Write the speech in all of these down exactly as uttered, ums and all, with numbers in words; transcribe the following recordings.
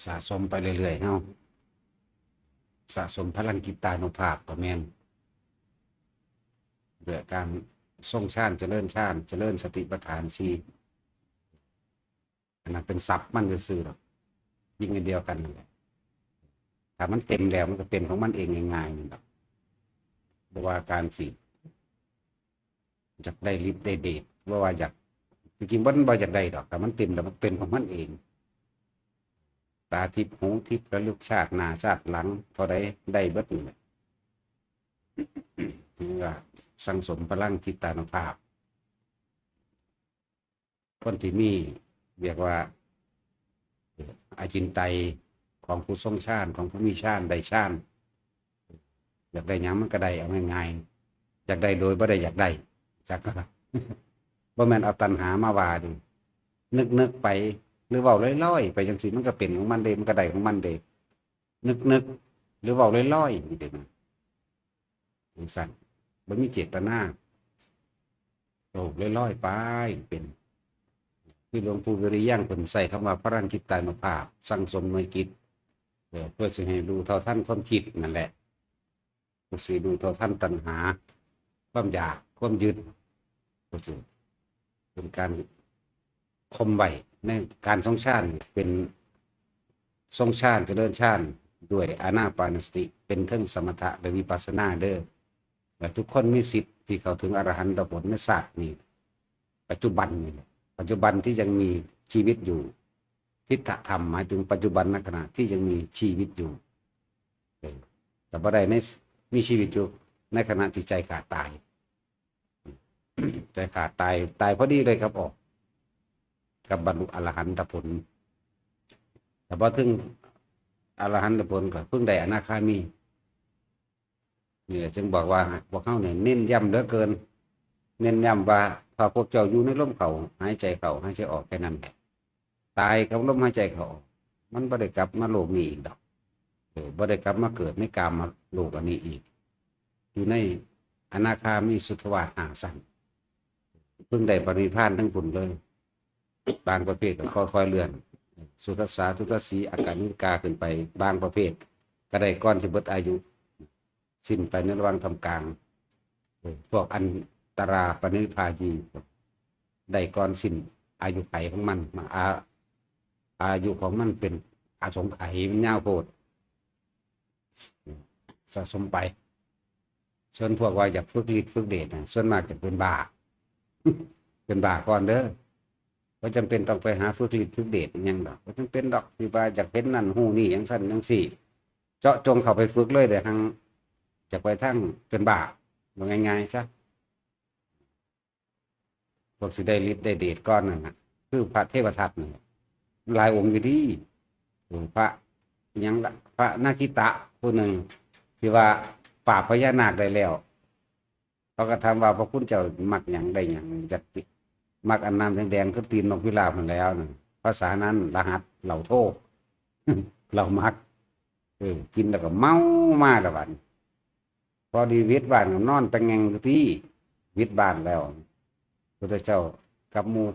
สะสมไปเรื่อยๆเฮาสะสมพลังจิตตานุภาพก็แม่นด้วยการทรงฌานเจริญฌานเจริญสติปัฏฐานสี่ อันนั้นเป็นศัพท์มันซื่อๆดอกยิ่งอันเดียวกันนั่นแหละถ้ามันเต็มแล้วมันก็เป็นของมันเองง่ายๆนี่ดอกบ่ว่าการสิอยากได้ฤทธิ์ได้เดชบ่ว่าอยากจริงๆมันบ่อยากได้ดอกแต่มันเต็มแล้วมันเป็นของมันเองตาทิพย์หูทิพย์ระลึกชาติหน้าชาติหลังเท่าใดได้เบิดนี่แหละนี่ว่าสั่งสมพลังจิตตานุภาพ คนที่มีเรียกว่าอาจินไตยของผู้ทรงฌานของผู้มีฌานได้ฌานอยากได้หยังมันก็ได้เอาง่ายๆอยากได้โดยบ่ได้อยากได้จักก็บ่แม่นเอาตัณหามาว่าดินึกนึกไปหรือเว้าลอยๆไปจังซี่มันก็เป็นของมันเด้มันก็ได้ของมันเด้นึกนึกหรือเว้าลอยๆนี่เด้ จังซั่นบ่มีเจตนาโอ้ลอยๆไปเป็นคือหลวงปู่วิริยังเพิ่นใช้คำว่าพลังจิตตานุภาพสั่งสมหน่วยจิตเออเพื่อสิให้รู้เท่าทันความคิดนั่นแหละเพื่อสิรู้เท่าทันตัณหาความอยากความยึดเพื่อสิเป็นการ คมไว้ในการทรงฌานเป็นทรงฌานเจริญฌานด้วยอานาปานสติเป็นเทิงสมถะและวิปัสสนาเด้อและทุกคนมีสิทธิ์ที่เข้าถึงอรหันตผลในชาตินี้ปัจจุบันนี่แหละปัจจุบันที่ยังมีชีวิตอยู่ทิฏฐธรรมหมายถึงปัจจุบันนขณะที่ยังมีชีวิตอยู่เออแต่บ่ได้ในมีชีวิตอยู่ในขณะที่ใจขาดตาย ใจขาดตายตายพอดีเลยครับออกกับบรรลุอรหันตผลแต่พอถึงอรหันตผลก็เพิ่งได้อนาคามีเนี่ยจึงบอกว่าพวกเขาเนี่ยเน้นย้ำเหลือเกิน เน้นย้ำว่าถ้าพวกเจ้าอยู่ในลมเขาหายใจเขาหายใจออกแค่นั้นแหละตายกับลมหายใจเขาออกมันบ่ได้กลับมาโลกนี้อีกดอกเออบ่ได้กลับมาเกิดในกามโลกอันนี้อีก อยู่ในอนาคามีสุทธวาสห้าชั้นเพิ่งได้ปรินิพพานทั้งผุนเลย บางประเภทก็ค่อยๆเลื่อน สุทัสสาทุตสีอากานิกาขึ้นไป บางประเภทก็ได้ก้อนสิเบิดอายุ สิ้นไปในระหว่างทำกลางพวกอันตราปรินิพพายีได้ก้อนสิ้นอายุไขของมันมาอาอายุของมันเป็นอสงไขยมันยาวโพด สะสมไปส่วนพวกว่าอยากฝึกฤทธิ์ฝึกเดชนะส่วนมากจะเป็นบ้าเป็นบ้าก่อนเด้อก็จำเป็นต้องไปหาฝึกฤทธิ์ฝึกเดชยังดอกก็จำเป็นดอกที่ว่าอยากเห็นนั่นหูนี่ยังสั้นยังสี่ เจาะจงเข้าไปฝึกเลยเดี๋ยวทางจะไปทั้งเป็นบ้าง่ายๆซะ พวกสิได้ฤทธิ์ได้เดชก้อนนั่นนะคือพระเทวทัตนี่หลายองค์อยู่ดีพระยังพระนาคิตะผู้หนึ่งที่ว่าปราบพญานาคได้แล้วเขาก็ถามว่าพระคุณเจ้ามักหยังได้หยังอยากกินมักอันน้ำแดงๆคือตีนนกพิราบมันแล้วนะภาษานั้นรหัสเหล่าโทษเหล่ามักเออกินแล้วก็เมามาละวัน พอดีวิทย์บ้านก็นอนตะแงงอยู่ที่วิทย์บ้านแล้วพุทธเจ้ากับหมู่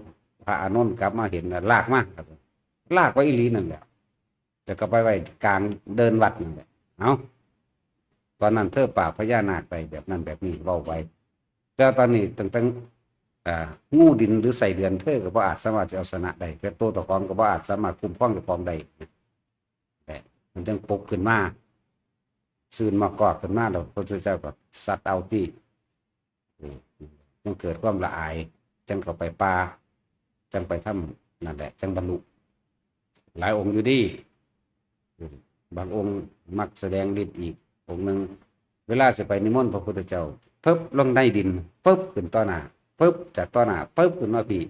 พระอานนท์กลับมาเห็นน่ะลากมาครับลากไปอีหลีนั่นแหละแต่ก็ไปไว้กลางเดินวัดนั่นแหละเอาตอนนั้นเธอปราบพญานาคไปแบบนั้นแบบนี้เว้าไว้แต่ตอนนี้ตั้งแต่อ่างูดินหรือไส้เดือนเธอก็บ่อาจสามารถจะเอาชนะได้แต่ตัวเจ้าของก็บ่อาจสามารถคุ้มครองเจ้าของได้แหละมันจึงปลุกขึ้นมาซื่นมากอกขึ้นมาแล้วพระพุทธเจ้าก็สัตว์เอาที่ อืมจังเกิดความละอายจังเข้าไปป่าจังไปทำนั่นแหละจังบรรลุหลายองค์อยู่ดีอืมบางองค์มักแสดงฤทธิ์อีกองค์หนึ่งเวลาสิไปนิมนต์พระพุทธเจ้าปึ๊บลงในดินปึ๊บขึ้นต่อหน้าปึ๊บจากต่อหน้าปึ๊บขึ้นมาพี้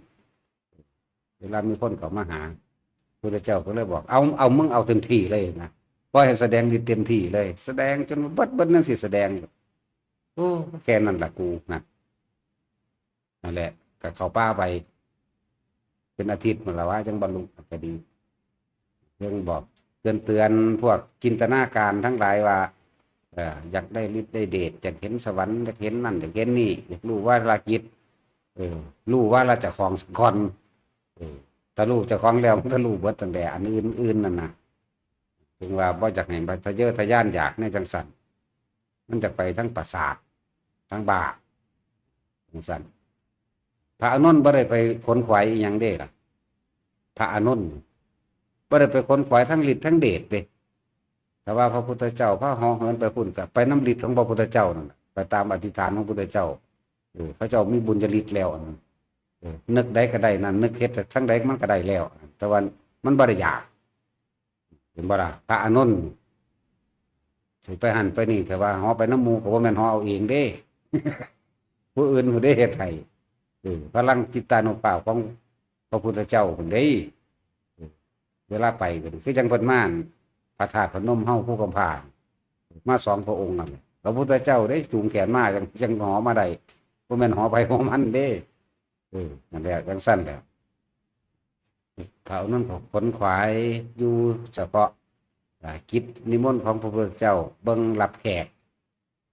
เวลามีคนเขามาหาพุทธเจ้าก็เลยบอกเอาเอามึงเอาเต็มที่เลยนะปล่อยให้แสดงฤทธิ์เต็มที่เลย แสดงจนเบิดเบิดนั่นสิแสดงโอ้แค่นั้นละกูนะนั่นแหละก็เข้าป่าไป เป็นอาทิตย์หมดละว่าจังบรรลุก็ดีเรื่องบอกเตือนเตือนพวกจินตนาการทั้งหลายว่าเอ่ออยากได้ฤทธิ์ได้เดชอยากเห็นสวรรค์อยากเห็นนั่นอยากเห็นนี่อยากรู้ว่ารากิจเออรู้ว่าราชของสะกอน เออถ้ารู้เจ้าของแล้วมันก็รู้เบิดตั้งแต่อันอื่นอื่นนั่นนะ ถึงว่าบ่อยากให้มันทะเยอทะยานอยากในจังซั่น มันจะไปทั้งประสาท ทั้งบ้าจังซั่น พระอานนท์บ่ได้ไปขนขวายอีหยังเด้ล่ะ พระอานนท์บ่ได้ไปขนขวายทั้งฤทธิ์ทั้งเดชเด้ แต่ว่าพระพุทธเจ้าพาเหาะเหินไปพุ้นก็ไปนำฤทธิ์ของพระพุทธเจ้านั่นน่ะ ไปตามอธิษฐานของพระพุทธเจ้า เออ เขาเจ้ามีบุญญาฤทธิ์แล้วอันนั้น เออ นึกใดก็ได้นั่น นึกเฮ็ดทั้งใดมันก็ได้แล้ว แต่ว่ามันบ่ได้อยาก เห็นบ่ล่ะ พระอานนท์ สิไปหั่นไปนี่ แต่ว่าเหาะไปนำหมู่ก็บ่แม่นเหาะเอาเองเด้ ผู้อื่นผู้ใดเฮ็ดให้ เออ พลังจิตตานุภาพของพระพุทธเจ้าพุ้นเด้ เวลาไปก็คือจั่งเพิ่นมา พระธาตุพนมเฮาภูคำพา มาสองพระองค์นั่นแหละ พระพุทธเจ้าได้จูงแขนมาจั่ง จั่งเหาะมาได้ บ่แม่นเหาะไผเหาะมันเด้ เออ นั่นแหละ จั่งซั่นแหละ พระอานนท์ก็ขนขวายอยู่เฉพาะ อ่า กิจนิมนต์ของพระพุทธเจ้า เบิ่งรับแขก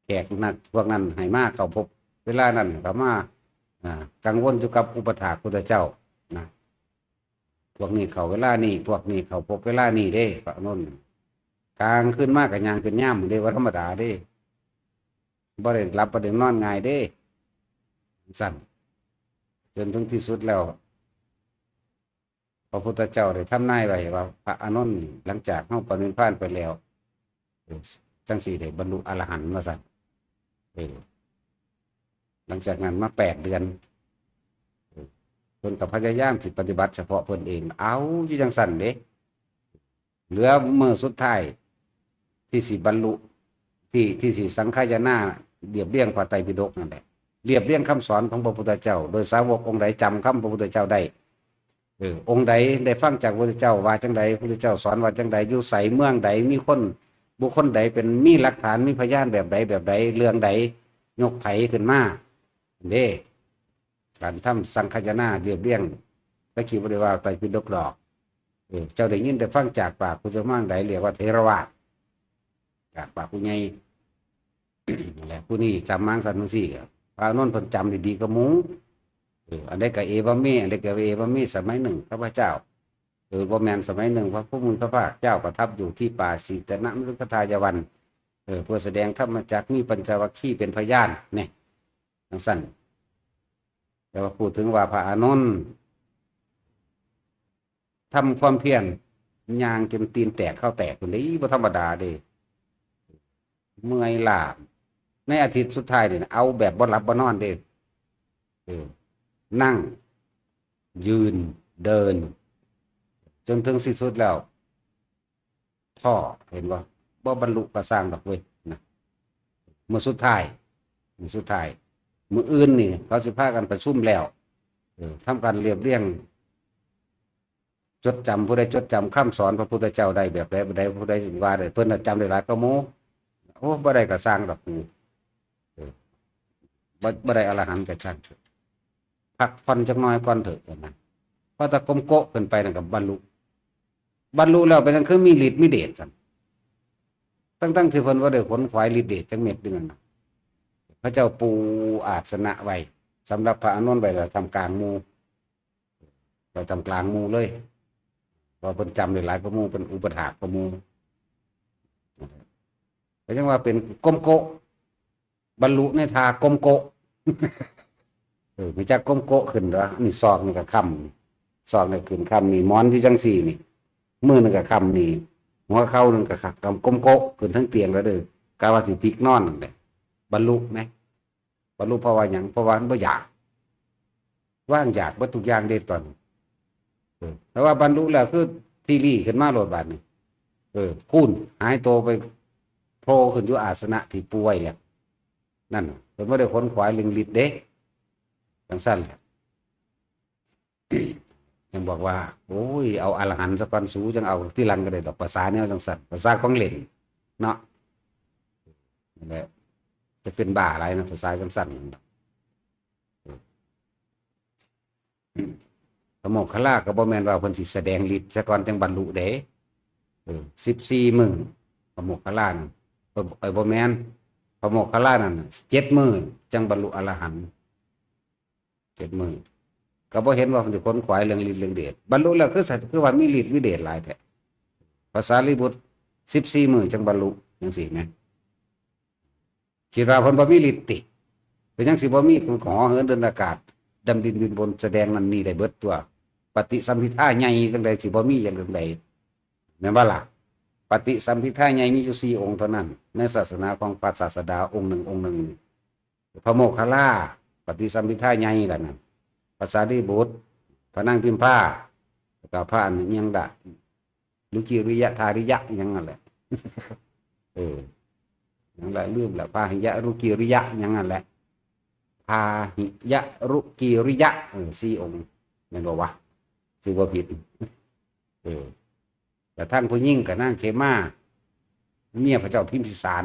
แขกนักพวกนั้นให้มาเข้าพบ เวลานั้นก็มา อ่า กังวลอยู่กับอุปัฏฐากพุทธเจ้านะ พวกนี้เข้าเวลานี้ พวกนี้เข้าพบเวลานี้เด้ พระอานนท์ กลางคืนมาก็ย่างเป็นยามเด้ บ่ธรรมดาเด้ บ่ได้หลับบ่ได้นอนง่ายเด้ ซั่น จนถึงที่สุดแล้ว พระพุทธเจ้าได้ทำนายไว้ว่าพระอานนท์นี่หลังจากเฮาปรินิพพานไปแล้ว เออ จั่งสิได้บรรลุอรหันต์ว่าซั่น เออ หลังจากนั้นมาแปดเดือน เออ เพิ่นก็พยายามสิปฏิบัติเฉพาะเพิ่นเอง เอาอยู่จั่งซั่นเด้ เหลือมื้อสุดท้ายที่สิบรรลุ ที่ ที่สิสังคายนา เรียบเรียงพระไตรปิฎกนั่นแหละ เรียบเรียงคำสอนของพระพุทธเจ้า โดยสาวกองค์ใดจำคำพระพุทธเจ้าได้ เออ องค์ใดได้ฟังจากพระพุทธเจ้าว่าจั่งใด พระพุทธเจ้าสอนว่าจั่งใด อยู่ไสเมืองใด มีคนบุคคลใดเป็น มีหลักฐาน มีพยานแบบใดแบบใด เรื่องใด ยกไผขึ้นมา เด้ การทำสังคายนาเรียบเรียง ตะกี้บ่ได้ว่าไตรปิฎกดอก เออ เจ้าได้ยินได้ฟังจากปากผู้เจ้ามาจั่งใด เรียกว่าเถรวาท จากปากผู้ใหญ่ นั่นแหละ ผู้นี้จำมาจั่งซั่นจั่งซี้ พระอานนท์เพิ่นจำได้ดีกว่าหมู่ เออ อันใดก็เอวะเม อันใดก็เอวะเม สมัยหนึ่งข้าพเจ้า เออ บ่แม่น สมัยหนึ่งพระผู้มีพระภาคเจ้าประทับอยู่ที่ป่าสีตนมฤคทายวัน เออ เพื่อแสดงธรรมจักร มีปัญจวัคคีย์เป็นพยาน นี่ จั่งซั่น แต่ว่าพูดถึงว่าพระอานนท์ทำความเพียร ย่างจนตีนแตกข้าวแตกพุ้นเด้ บ่ธรรมดาเด้ เมื่อยล้า ในอาทิตย์สุดท้ายนี่นะ เอาแบบบ่หลับบ่นอนเด้ เออ นั่ง ยืน เดิน จนถึงที่สุดแล้ว ท้อ เห็นบ่ บ่บรรลุก็ซ่างดอกเว้ยนะ มื้อสุดท้าย มื้อสุดท้าย มื้ออื่นนี่ เขาสิพากันประชุมแล้ว เออ ทำการเรียบเรียง จดจำ ผู้ใดจดจำคำสอนพระพุทธเจ้าได้แบบใด ผู้ใด ผู้ใดว่าได้ เพิ่นน่ะจำได้หลายกว่าหมู่ โอ้ บ่ได้ก็ซ่างดอกกู เออ บ่ บ่ได้อรหันต์ก็ซ่างเถอะ พักผ่อนจักหน่อยก่อนเถอะ ว่าซั่น พอแต่ก้มโกะขึ้นไปนั่นก็บรรลุ บรรลุแล้วเป็นหยังคือมีฤทธิ์มีเดชซั่น ทั้งๆที่เพิ่นบ่ได้ขนขวายฤทธิ์เดชจักเม็ดเด้นั่นน่ะ พระเจ้าปูอาสนะไว้ สำหรับพระอานนท์ไว้แล้วท่ามกลางหมู่ ไว้ท่ามกลางหมู่เลย เพราะเพิ่นจำได้หลายกว่าหมู่ เป็นอุปัฏฐากกว่าหมู่ ก็ยังว่าเป็นก้มโกะ บรรลุในท่าก้มโกะ เออ มีจักก้มโกะขึ้นเด้อ นี่ศอกนี่ก็ค้ำ ศอกนี่ขึ้นค้ำ นี่หมอนอยู่จั่งซี่นี่ มือหนึ่งก็ค้ำนี่ หัวเข่าหนึ่งก็ค้ำ ก้มโกะขึ้นทั้งเตียงแล้วเด้อ กะว่าสิพลิกนอนนั่นแหละ บรรลุไหม บรรลุเพราะว่าหยัง เพราะว่ามันบ่อยาก ว่างอยากเบิดทุกอย่างเด้ตอนนี้ เออ แต่ว่าบรรลุแล้วคือทีรีขึ้นมาโลดบาดนี้ เออ พู้น หายตัวไป โผล่ขึ้นอยู่อาสนะที่ปูไว้แล้ว นั่นน่ะ เพิ่นบ่ได้ขนขวายเรื่องฤทธิ์เด้ จั่งซั่นแหละ ยังบอกว่า โอ้ย เอาอรหันต์ซะก่อน สูจั่งเอาทีหลังก็ได้ดอก ภาษาแนวจั่งซั่น ภาษาของเล่น เนาะ นั่นแหละ จะเป็นบ้าหลายนะ ภาษาจั่งซั่น พระโมคคัลลาก็บ่แม่นว่าเพิ่นสิแสดงฤทธิ์ซะก่อนจั่งบรรลุเด้ เออ สิบสี่มื้อ พระโมคคัลลานั่น เออ เออ บ่แม่น พระโมคคัลลานั่นน่ะ เจ็ดมื้อจั่งบรรลุอรหันต์ เจ็ดมื้อ ก็บ่เห็นว่าเพิ่นสิขนขวายเรื่องฤทธิ์เรื่องเดช บรรลุแล้วคือสัตว์ คือว่ามีฤทธิ์มีเดชหลายแท้ พระสารีบุตร สิบสี่มื้อจั่งบรรลุจั่งซี้แหม คิดว่าเพิ่นบ่มีฤทธิ์ติ เป็นหยังสิบ่มี คุณหอเหินเดินอากาศ ดำดินบินบน แสดงนั่นนี่ได้เบิดตัว ปฏิสัมภิทาใหญ่จั่งใด๋สิบ่มีอย่างจั่งใด๋ แม่นบ่ล่ะ ปฏิสัมภิทาใหญ่มีอยู่สี่องค์เท่านั้น ในศาสนาของพระศาสดาองค์หนึ่งองค์หนึ่ง พระโมคคัลลา ปฏิสัมภิทาใหญ่ล่ะนั่น พระสารีบุตร พระนางพิมพา แล้วก็พระอันนี้ยังดะ หรือกิริยะทาริยะยังนั่นแหละ เออ ยังละลืมละ พาหิยะรุกิริยะยังนั่นแหละ พาหิยะรุกิริยะ เออ สี่องค์ แม่นบ่วะ ชื่อบ่ผิด เออ แต่ทั้งผู้หญิงกับนางเขมา เมียพระเจ้าพิมพิสาร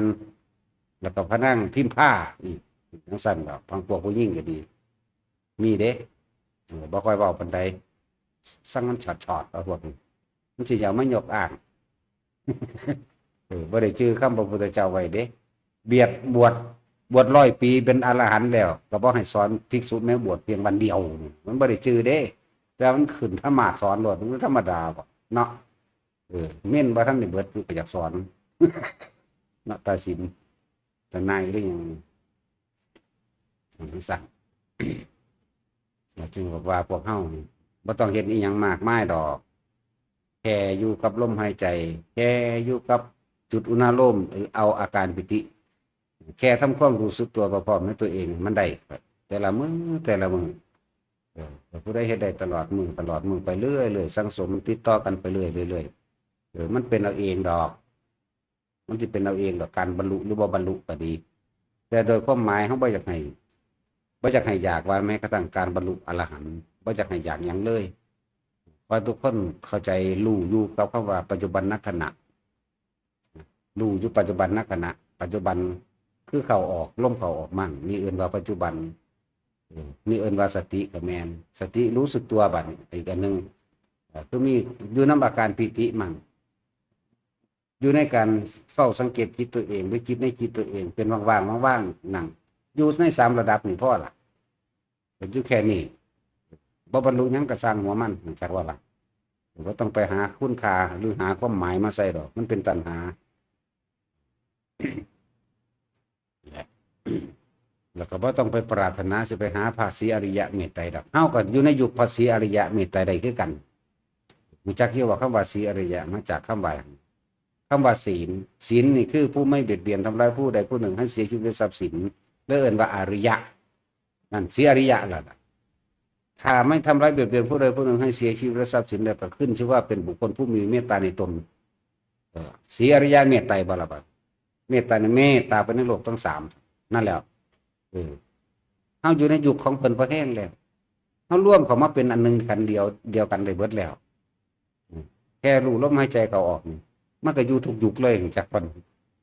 แล้วก็พระนางพิมพา อีกจั่งซั่นก็พังพวกผู้หญิงก็ดี มีเด้ เออ บ่ค่อยเว้าปานใด สั่งมันชอดๆ เอาพวกนี้ มันสิเอามายกอ้าง เออ บ่ได้จื่อคำพระพุทธเจ้าไว้เด้ เบียดบวช บวชร้อยปีเป็นอรหันต์แล้ว ก็บ่ให้สอนภิกษุแม้บวชเพียงวันเดียว มันบ่ได้จื่อเด้ แต่มันขึ้นธรรมาสอนโลด มันธรรมดาบ่เนาะ เออ เม่นบ่ทันได้เบิด ก็อยากสอน เนาะ ตาสิน ตาในายก็ยัง จั่งซั่น จึงบอกว่าพวกเฮานี่บ่ต้องเฮ็ดอิหยังมากมายดอก แค่อยู่กับลมหายใจ แค่อยู่กับจุดอุณาโลม หรือเอาอาการปีติ แค่ทำความรู้สึกตัวพร้อมๆในตัวเอง มันได้ครับ แต่ละมื้อ แต่ละมื้อ เออ แต่ผู้ใดเฮ็ดได้ตลอดมื้อ ตลอดมื้อไปเรื่อยๆ สั่งสมติดต่อกันไปเรื่อยๆ เรื่อยๆ เออ มันเป็นเอาเองดอก มันสิเป็นเอาเองดอก การบรรลุหรือบ่บรรลุก็ดี แต่โดยความหมายเฮาบ่อยากให้ บ่อยากให้อยากว่าแม้กระทั่งการบรรลุอรหันต์ บ่อยากให้อยากหยังเลย ขอให้ทุกคนเข้าใจรู้อยู่กับคำว่าปัจจุบันขณะ รู้อยู่ปัจจุบันขณะ ปัจจุบันคือเข้าออก ลมเข้าออกมั่ง นี่เอิ้นว่าปัจจุบัน เออ นี่เอิ้นว่าสติก็แม่น สติรู้สึกตัวบัดนี้ อีกอันหนึ่ง เอ่อ คือมีอยู่นำอาการปีติมั่ง อยู่ในการเฝ้าสังเกตจิตตัวเอง หรือจิตในจิตตัวเอง เป็นว่างๆ ว่างๆ นั่ง อยู่ในสามระดับนี่พอละ เป็นอยู่แค่นี้ บ่บรรลุหยังก็ช่างหัวมัน จักว่าล่ะ บ่ต้องไปหาคุณค่าหรือหาความหมายมาใส่ดอก มันเป็นตัณหา และ แล้วก็บ่ต้องไปปรารถนาสิไปหาพระศรีอริยะเมตไตรดอก เฮาก็อยู่ในยุคพระศรีอริยะเมตไตรได้คือกัน รู้จักอยู่ว่าคำว่าศรีอริยะมาจากคำว่าหยัง คำว่าศีล ศีลนี่คือผู้ไม่เบียดเบียนทำร้ายผู้ใดผู้หนึ่งให้เสียชีวิตหรือทรัพย์สิน และเอิ้นว่าอริยะ นั่นศรีอริยะแล้วล่ะ ถ้าไม่ทำร้ายเบียดเบียนผู้ใดผู้หนึ่งให้เสียชีวิตและทรัพย์สินแล้วก็ขึ้นชื่อว่าเป็นบุคคลผู้มีเมตตาในตน เออ ศรีอริยะเมตไตรบ่ล่ะบัด เมตตานี่เมตตาไปในโลกทั้งสาม นั่นแหละ เออ เฮาอยู่ในยุคของเพิ่นพอแฮงแล้ว เฮารวมเข้ามาเป็นอันหนึ่งขันเดียว เดียวกันได้เบิดแล้ว อืม แค่รู้ลมหายใจเข้าออกนี่ มันก็อยู่ทุกยุคเลย จักเพิ่น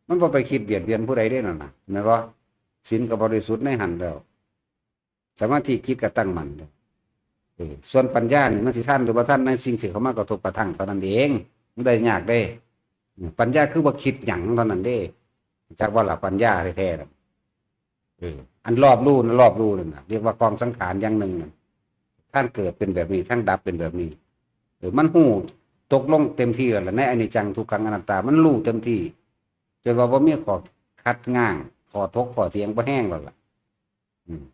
มันบ่ไปคิดเบียดเบียนผู้ใดเด้นั่นน่ะ แม่นบ่ ศีลก็บริสุทธิ์ในหั้นแล้ว สมาธิจิตก็ตั้งมั่นแล้ว เออ ส่วนปัญญานี่มันสิทันหรือบ่ทันในสิ่งที่เข้ามากระทบกระทั่งเท่านั้นเอง มันได้ยากเด้ อืม ปัญญาคือบ่คิดหยังเท่านั้นเด้ จักว่าล่ะปัญญาแท้ๆน่ะ เออ อันรอบรู้นะ รอบรู้นั่นน่ะ เรียกว่ากองสังขารอย่างหนึ่งน่ะ ทั้งเกิดเป็นแบบนี้ ทั้งดับเป็นแบบนี้ เออ มันฮู้ตกลงเต็มที่แล้วล่ะ ในอนิจจังทุกขังอนัตตา มันรู้เต็มที่ จนว่าบ่มีข้อขัดง้าง ข้อถกข้อเถียง บ่แฮงแล้วล่ะ อืม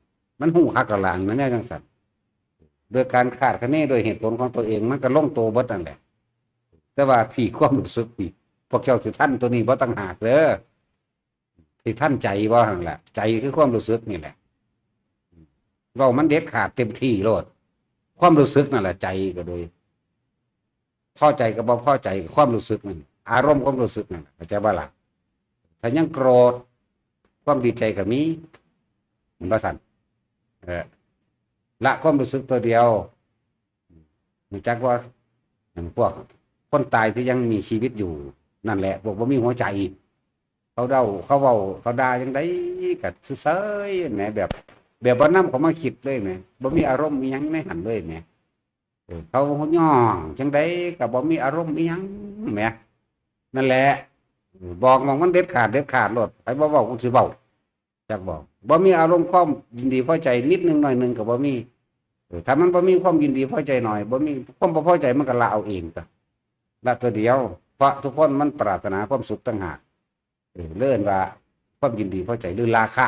มันฮู้คักแล้วล่ะ อันนั้นแนวจั่งซั่น โดยการคาดคะเนโดยเหตุผลของตัวเอง มันก็ลงตัวเบิดนั่นแหละ แต่ว่าที่ความรู้สึกนี่ พวกเจ้าสิทันตัวนี้บ่ต่างหากเด้อ สิทันใจบ่หั่นแหละ ใจคือความรู้สึกนี่แหละ เว้ามันเด็ดขาดเต็มที่โลด ความรู้สึกนั่นแหละ ใจก็โดย พอใจกับบ่พอใจ ความรู้สึกนั่น อารมณ์ความรู้สึกนั่น เข้าใจบ่ล่ะ ถ้ายังโกรธ ความดีใจก็มี มันว่าซั่น เออ ละความรู้สึกตัวเดียว รู้จักว่า พวกคนตายที่ยังมีชีวิตอยู่ นั่นแหละ พวกบ่มีหัวใจ เขาเดา เขาเว้า เขาด่าจั่งใดก็เฉยๆ แหม แบบ แบบบ่นำเขามาคิดเลยแหม บ่มีอารมณ์อิหยังในหั้นเลยแหม เออ เขาย่องจั่งใดก็บ่มีอารมณ์อิหยังแหม นั่นแหละ บอกหม่องมันเด็ดขาด เด็ดขาดโลด ไผบ่เว้ากูสิเว้า จักบอก บ่มีอารมณ์ความยินดีพอใจนิดนึงหน่อยนึงก็บ่มี เออ ถ้ามันบ่มีความยินดีพอใจหน่อย บ่มีความบ่พอใจมันก็ละเอาเองก็ ละตัวเดียว เพราะทุกคนมันปรารถนาความสุขต่างหาก เออ เรียกว่าความยินดีพอใจหรือราคะ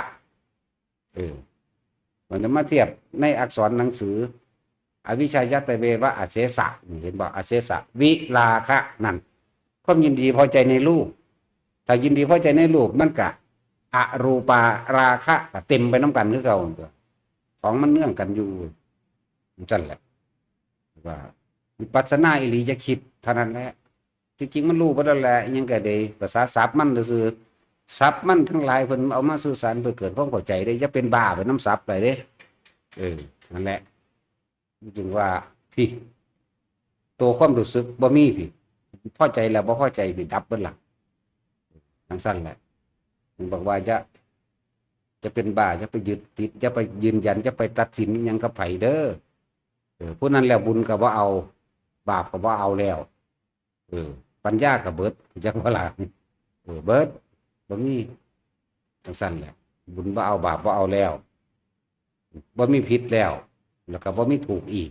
เออ มันจะมาเทียบในอักษรหนังสือ อวิชชายัตเตเววะอเสสะ นี่เห็นบ่ อเสสะ วิราคะ นั่น ความยินดีพอใจในรูป ถ้ายินดีพอใจในรูป มันกะอรูปาราคะกะเต็มไปน้ำกันคือเก่าตัว ของมันเนื่องกันอยู่ จั่นแหละ ว่าวิปัสสนาอีหลีจะคิดเท่านั้นแหละ ที่จริงมันรู้บ่แล้วแหละ อิหยังก็ได้ ภาษาศัพท์มันซื่อๆ ศัพท์มันทั้งหลายเพิ่นเอามาสื่อสารเพื่อเกิดความเข้าใจได้ จะเป็นบ้าไปน้ำศัพท์ไปเด้ เออ นั่นแหละ จึงว่า พี่ ตัวความรู้สึกบ่มีพี่ พอใจแล้วบ่พอใจพี่ ดับเบิดละ ทั้งสั้นแหละ มันบอกว่าจะ จะเป็นบ้า จะไปยึดติด จะไปยืนยัน จะไปตัดสินอิหยังกับไผเด้อ เออ ผู้นั้นแล้วบุญก็บ่เอา บาปก็บ่เอาแล้ว เออ ปัญญาก็เบิด จักว่าล่ะ เออ เบิด บ่มี ทั้งสั้นแหละ บุญบ่เอา บาปบ่เอาแล้ว บ่มีผิดแล้ว แล้วก็บ่มีถูกอีก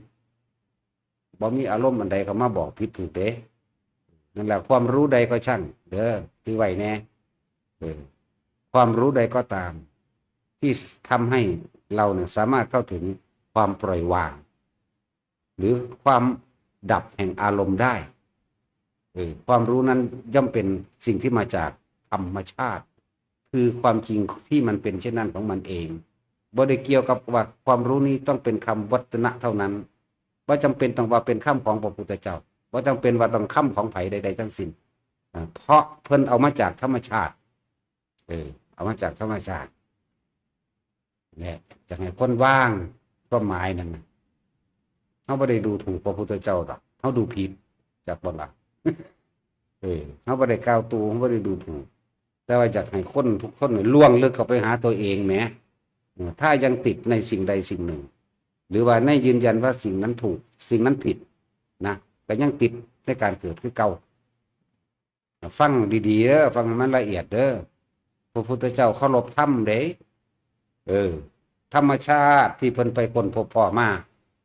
บ่มีอารมณ์อันใดเข้ามาบอกผิดถูกเด้ นั่นแหละ ความรู้ใดก็ช่าง เด้อ ถือไว้แน่ เออ ความรู้ใดก็ตาม ที่ทำให้เราเนี่ยสามารถเข้าถึงความปล่อยวาง หรือความดับแห่งอารมณ์ได้ เออ ความรู้นั้นย่อมเป็นสิ่งที่มาจากธรรมชาติ คือความจริงที่มันเป็นเช่นนั้นของมันเอง บ่ได้เกี่ยวกับว่าความรู้นี้ต้องเป็นคำวัตนะเท่านั้น บ่จำเป็นต้องว่าเป็นคำของพระพุทธเจ้า บ่จำเป็นว่าต้องคำของไผใดๆทั้งสิ้น อ่า เพราะเพิ่นเอามาจากธรรมชาติ เออ เอามาจากธรรมชาติ เนี่ย จักให้คนวางความหมายนั่นน่ะ เฮาบ่ได้ดูถูกพระพุทธเจ้าดอก เฮาดูผิด จักบ่ล่ะ เออ เฮาบ่ได้กล่าวตู่ เฮาบ่ได้ดูถูก แต่ว่าอยากให้คนทุกคนเนี่ยล่วงลึกเข้าไปหาตัวเองแหม เออ ถ้ายังติดในสิ่งใดสิ่งหนึ่ง หรือว่าในยืนยันว่าสิ่งนั้นถูก สิ่งนั้นผิดนะ ก็ยังติดในการเกิดคือเก่า ฟังดีๆเด้อ ฟังให้มันละเอียดเด้อ พระพุทธเจ้าเคารพธรรมเด้ เออ ธรรมชาติที่เพิ่นไปค้นพบพ้อมา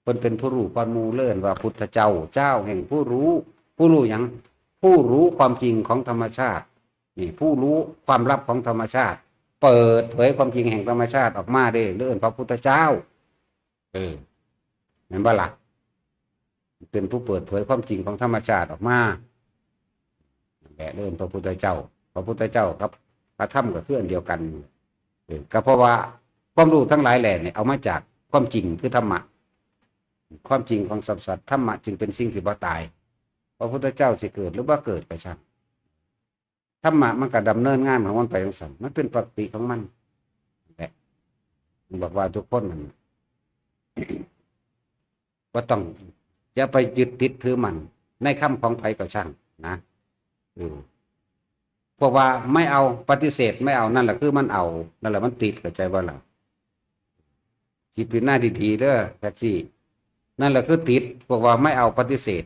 เพิ่นเป็นผู้รู้ก่อนหมู่ เลยเอิ้นว่าพุทธเจ้า เจ้าแห่งผู้รู้ ผู้รู้หยัง ผู้รู้ความจริงของธรรมชาติ นี่ ผู้รู้ความลับของธรรมชาติ เปิดเผยความจริงแห่งธรรมชาติออกมาเด้ เลยเอิ้นพระพุทธเจ้า เออ แม่นบ่ล่ะ เป็นผู้เปิดเผยความจริงของธรรมชาติออกมา นั่นแหละ เลยเอิ้นพระพุทธเจ้า พระพุทธเจ้ากับพระธรรมก็คืออันเดียวกัน เออ ก็เพราะว่าความรู้ทั้งหลายแหล่เนี่ยเอามาจากความจริงคือธรรมะ ความจริงของสรรพสัตว์ ธรรมะจึงเป็นสิ่งที่บ่ตาย พระพุทธเจ้าสิเกิดหรือบ่เกิดก็ช่าง ธรรมะมันก็ดำเนินงานของมันไปจั่งซั้น มันเป็นปกติของมันแหละ บอกว่าทุกคนนั่น บ่ต้องจะไปยึดติดถือมั่นในคำของไผก็ช่างนะ เออ พวกว่าไม่เอา ปฏิเสธไม่เอา นั่นแหละคือมันเอา นั่นแหละมันติด เข้าใจบ่ล่ะ คิดพิจารณาดีๆเด้อ แท็กซี่ นั่นแหละคือติด พวกว่าไม่เอา ปฏิเสธ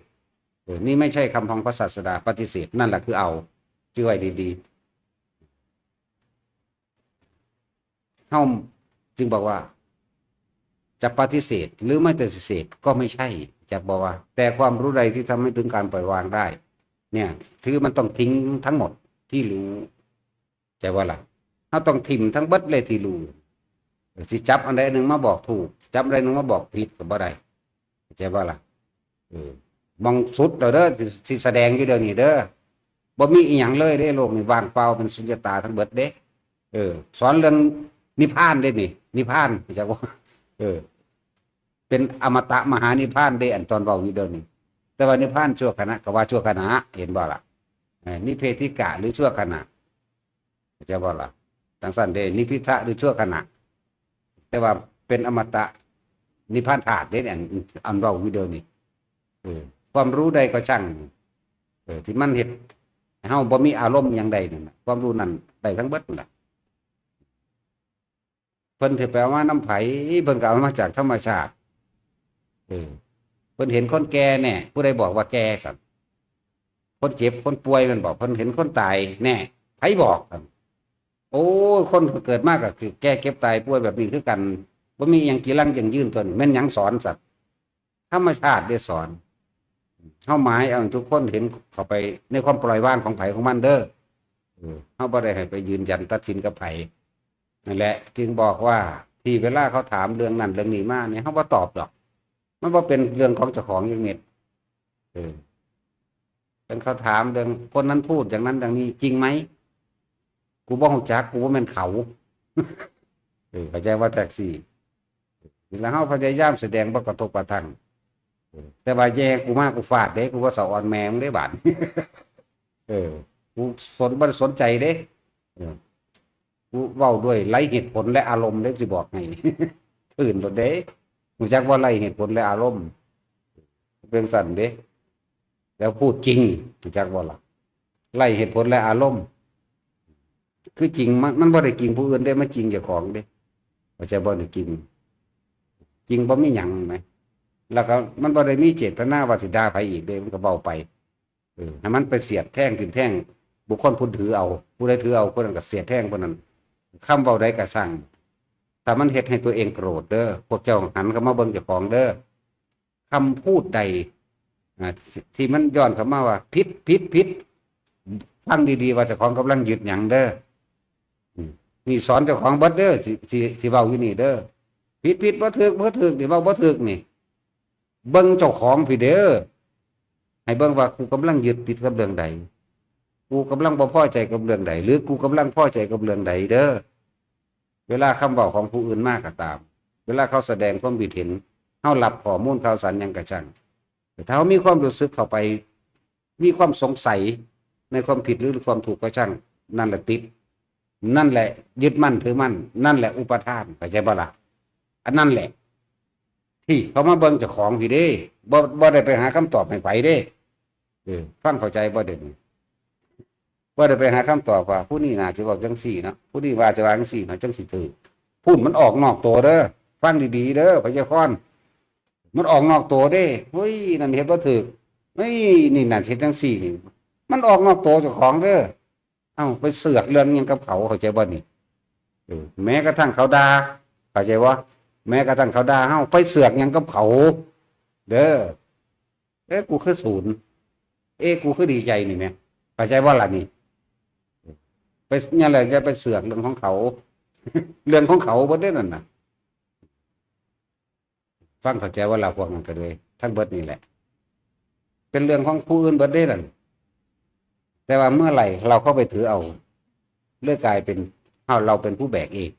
เออ นี่ไม่ใช่คำของพระศาสดา ปฏิเสธ นั่นแหละคือเอา จื่อไว้ดีๆ เฮาจึงบอกว่า จะปฏิเสธหรือไม่ปฏิเสธก็ไม่ใช่ จะบอกว่า แต่ความรู้ใดที่ทำให้ถึงการปล่อยวางได้ เนี่ย คือมันต้องทิ้งทั้งหมดที่รู้ ใจว่าล่ะ เฮาต้องถิ่มทั้งเบิดเลยที่รู้ เออ สิจับอันใดอันหนึ่งมาบอกถูก จับอันใดหนึ่งมาบอกผิดก็บ่ได้ ใจว่าล่ะ เออ มองสุดแล้วเด้อ สิ สิแสดงอยู่เดี๋ยวนี้เด้อ บ่มีอีหยังเลยเด้ โลกนี้ว่างเปล่าเป็นสุญญตาทั้งเบิดเด้ เออ สอนเรื่องนิพพานเด้นี่ นิพพาน จักว่า เออ เป็นอมตะมหานิพพานเด้ อันตอนเว้าอยู่เดี๋ยวนี้ แต่ว่านิพพานชั่วขณะก็ว่าชั่วขณะ เห็นบ่ล่ะ เออ นิพเพธิกะหรือชั่วขณะ เข้าใจบ่ล่ะ จั่งซั้นเด้ นิพพิทะหรือชั่วขณะ แต่ว่าเป็นอมตะนิพพานธาตุเด้ อัน อันเว้าอยู่เดี๋ยวนี้ เออ ความรู้ใดก็ช่าง เออ ที่มันเฮ็ดให้เฮาบ่มีอารมณ์หยังใดนั่นน่ะ ความรู้นั้นได้ทั้งเบิดนั่นล่ะ เพิ่นสิไปเอามานำไผ เพิ่นก็เอามาจากธรรมชาติ เออ เพิ่นเห็นคนแก่แน่ ผู้ใดบอกว่าแก่ซั่น คนเจ็บ คนป่วยแม่นบอก เพิ่นเห็นคนตายแน่ ไผบอกซั่น โอ้ย คนเกิดมาก็คือแก่เจ็บตายป่วยแบบนี้คือกัน บ่มีอิหยังจีรังยั่งยืนตัวนี้ แม่นหยังสอนสัตว์ ธรรมชาติได้สอน เฮาหมายเอาทุกคนเห็นเข้าไปในความปล่อยวางของไผของมันเด้อ เออ เฮาบ่ได้ให้ไปยืนยันตัดสินกับไผ นั่นแหละ จึงบอกว่าที่เวลาเขาถามเรื่องนั้นเรื่องนี้มาเนี่ย เฮาบ่ตอบดอก มันบ่เป็นเรื่องของเจ้าของจักเม็ด เออ เป็นเขาถามเรื่องคนนั้นพูดอย่างนั้นอย่างนี้จริงไหม กูบ่ฮู้จัก กูบ่แม่นเขา เออ เข้าใจว่าจั่งซี้ นี่ล่ะ เฮาพยายามแสดงบ่กระทบกระทั่ง เออ แต่ว่าแย่กูมากูฟาดเด้ กูบ่สะออนแม่มึงเด้บาด เออ กูสน บ่ได้สนใจเด้ เออ กูเว้าด้วยไร้เหตุผลและอารมณ์เด้ สิบอกให้ ตื่นโลดเด้ รู้จักว่าไร้เหตุผลและอารมณ์ เป็นซั่นเด้ แล้วพูดจริง รู้จักบ่ล่ะ ไร้เหตุผลและอารมณ์ คือจริง มัน มันบ่ได้จริงผู้อื่นเด้ มันจริงเจ้าของเด้ เข้าใจบ่นี่ จริง จริงบ่มีหยังไหม แล้วก็มันบ่ได้มีเจตนาว่าสิด่าไผอีกเด้ มันก็เว้าไป เออ ให้มันไปเสียดแทงทิ่มแทงบุคคลผู้ถือเอา ผู้ใดถือเอาคนนั้นก็เสียดแทงคนนั้น คำเว้าใดก็ช่าง ถ้ามันเฮ็ดให้ตัวเองโกรธเด้อ พวกเจ้าหันเข้ามาเบิ่งเจ้าของเด้อ คำพูดใด อ่า ที่มันย้อนเข้ามาว่าผิด ผิด ผิด ฟังดีๆ ว่าเจ้าของกำลังยึดหยังเด้อ อืม นี่สอนเจ้าของเบิดเด้อ สิ สิ สิเว้าอยู่นี่เด้อ ผิด ผิด บ่ถูก บ่ถูก นี่เว้าบ่ถูกนี่ เบิ่งเจ้าของพี้เด้อ ให้เบิ่งว่ากูกำลังยึดติดกับเรื่องใด กูกำลังบ่พอใจกับเรื่องใด หรือกูกำลังพอใจกับเรื่องใดเด้อ เวลาคำเว้าของผู้อื่นมาก็ตาม เวลาเขาแสดงความคิดเห็น เฮารับข้อมูลข่าวสารหยังก็ช่าง แต่ถ้าเฮามีความรู้สึกเข้าไป มีความสงสัยในความผิดหรือความถูกก็ช่าง นั่นแหละติด นั่นแหละยึดมั่นถือมั่น นั่นแหละอุปาทาน เข้าใจบ่ล่ะ อันนั่นแหละ ที่เขามาเบิ่งเจ้าของพี้เด้ บ่ บ่ได้ไปหาคำตอบให้ไผเด้ เออ ฟังเข้าใจบ่เดี๋ยวนี้ บ่ได้ไปหาคำตอบว่าผู้นี้น่าสิเว้าจั่งซี้เนาะ ผู้นี้ว่าจะว่าจั่งซี้เนาะ จั่งสิถูก พูดมันออกนอกตัวเด้อ ฟังดีๆ เด้อ พยากรณ์ มันออกนอกตัวเด้ เฮ้ย นั่นเฮ็ดบ่ถูก เฮ้ย นี่นั่นเฮ็ดจั่งซี้นี่ มันออกนอกตัวเจ้าของเด้อ เอ้า ไปเสือกเรื่องหยังกับเขา เข้าใจบ่นี่ เออ แม้กระทั่งเขาด่า เข้าใจบ่ แม้กระทั่งเขาด่าเฮา ไปเสือกหยังกับเขา เด้อ เอ๊ะ กูคือศูนย์ เอ๊ะ กูคือดีใจนี่แหม เข้าใจบ่ล่ะนี่ ไป นั่นแหละ อย่าไปเสือกเรื่องของเขา เรื่องของเขาบ่ได้นั่นน่ะ ฟังเข้าใจว่าเราพวกนั้นก็เลยทั้งเบิดนี่แหละ เป็นเรื่องของผู้อื่นเบิดได้นั่น แต่ว่าเมื่อไหร่เราเข้าไปถือเอา เลยกลายเป็น เอา เราเป็นผู้แบกเอง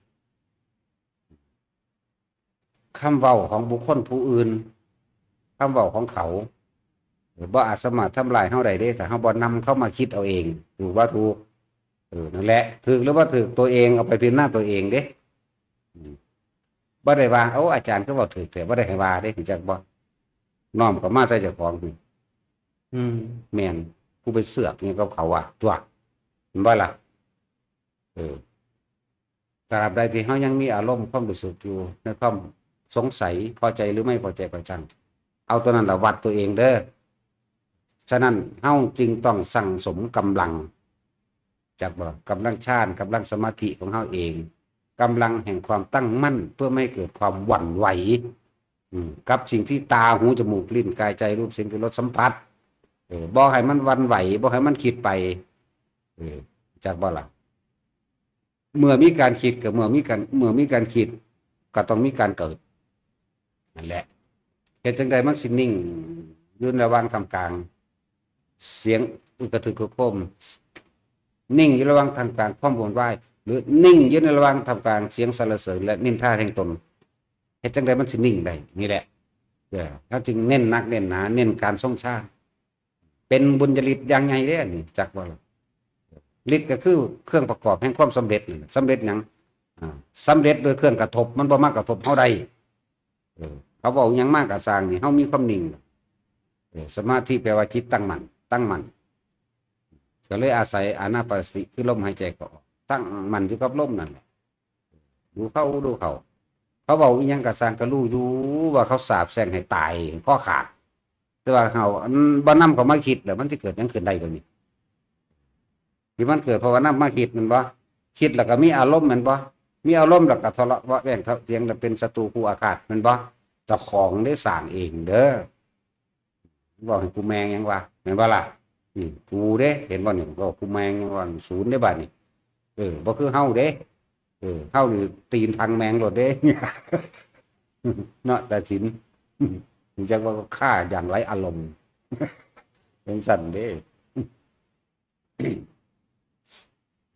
คำเว้าของบุคคลผู้อื่น คำเว้าของเขา บ่อาจสามารถทำลายเฮาได้เด้ ถ้าเฮาบ่นำเข้ามาคิดเอาเอง ถูกบ่ถูก เออ นั่นแหละ ถูกหรือบ่ถูก ตัวเองเอาไปพิจารณาตัวเองเด้ อืม บ่ได้ว่า โอ้ อาจารย์คือเว้าถูกแท้ บ่ได้ให้ว่าเด้ รู้จักบ่ น้อมเข้ามาใส่เจ้าของ อืม แม่น กูไปเสือกหยังกับเขาว่ะ ตัว เห็นบ่ล่ะ เออ ตราบใดที่เฮายังมีอารมณ์ความรู้สึกอยู่ ในความสงสัย พอใจหรือไม่พอใจก็ช่าง เอาตัวนั้นละวัดตัวเองเด้อ ฉะนั้นเฮาจึงต้องสั่งสมกำลัง จักบ่ กำลังฌาน กำลังสมาธิของเฮาเอง กำลังแห่งความตั้งมั่น เพื่อไม่ให้เกิดความหวั่นไหว อืม กับสิ่งที่ตา หู จมูก ลิ้น กาย ใจ รูป เสียง กลิ่น รส สัมผัส เออ บ่ให้มันหวั่นไหว บ่ให้มันคิดไป เออ จักบ่ล่ะ เมื่อมีการคิดก็เมื่อมีการ เมื่อมีการคิด ก็ต้องมีการเกิด นั่นแหละ เฮ็ดจั่งใดมันสินิ่งอยู่ระหว่างท่ามกลาง เสียงอึกกระทึกคึกโครม นิ่งอยู่ระหว่างท่ามกลางความวุ่นวาย หรือนิ่งอยู่ในระหว่างท่ามกลางเสียงสรรเสริญและนินทาแห่งตน เฮ็ดจั่งใดมันสินิ่งได้ นี่แหละ เออ เฮาจึงเน้นหนักเน้นหนา เน้นการทรงฌาน เป็นบุญญาฤทธิ์อย่างใหญ่เด้ อันนี้ จักบ่ล่ะ ฤทธิ์ก็คือเครื่องประกอบแห่งความสำเร็จนั่นแหละ สำเร็จหยัง อ่า สำเร็จโดยเครื่องกระทบ มันบ่มากระทบเฮาได้ เออ เขาเว้าหยังมากระซ่างนี่ เฮามีความนิ่ง เออ สมาธิแปลว่าจิตตั้งมั่น ตั้งมั่น ก็เลยอาศัยอานาปานสติ คือลมหายใจเข้าออก ตั้งมั่นอยู่กับลมนั่นแหละ ดูเข้าดูเข้า เขาเว้าอีหยังกระซ่างก็รู้อยู่ว่าเขาสาปแช่งให้ตาย คอขาด แต่ว่าเฮา อันบ่นำเข้ามาคิดแล้วมันสิเกิดหยังขึ้นได้ตัวนี้ ที่มันเกิดเพราะว่านำมาคิดแม่นบ่ คิดแล้วก็มีอารมณ์แม่นบ่ มีอารมณ์แล้วก็ทะเลาะเบาะแว้งเถียงแล้วเป็นศัตรูคู่อาฆาตแม่นบ่ เจ้าของได้สร้างเองเด้อ เว้าให้กูแม่งหยังวะ แม่นบ่ล่ะ อืม กูเด้ เห็นบ่นี่ เว้ากูแม่งหยังวะ ศูนย์เด้บัดนี้ เออ บ่คือเฮาเด้ เออ เฮานี่ตีนพังแม่งโลดเด้ เนาะ ตัดสิน รู้จักว่าฆ่าอย่างไร้อารมณ์ เป็นสั่นเด้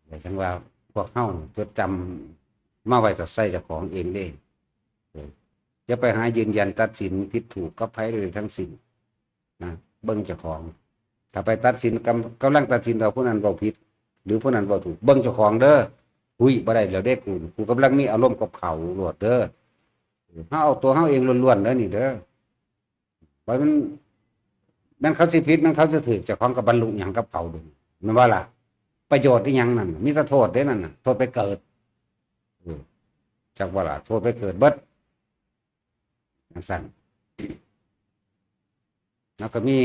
แต่ทั้งว่าพวกเฮาจดจำมาไว้แต่ใส่เจ้าของเองเด้ เออ อย่าไปหายืนยันตัดสินผิดถูกกับไผเลยทั้งสิ้นนะ เบิ่งเจ้าของ ถ้าไปตัดสิน กำ กำลังตัดสินว่าผู้นั้นเว้าผิด หรือผู้นั้นเว้าถูก เบิ่งเจ้าของเด้อ อุ้ย บ่ได้แล้วเด้ กู กูกำลังมีอารมณ์กับเขาโลดเด้อ เฮาเอาตัวเฮาเองล้วนๆเด้อนี่เด้อ ว่ามัน แม่นเขาสิผิด แม่นเขาสิถูก เจ้าของก็บรรลุหยังกับเขาเด้อ แม่นบ่ล่ะ ประโยชน์อีหยังนั่น มีแต่โทษเด้นั่นน่ะ โทษไปเกิด เออ จักบ่ล่ะ โทษไปเกิดเบิด จังซั่น แล้วก็มี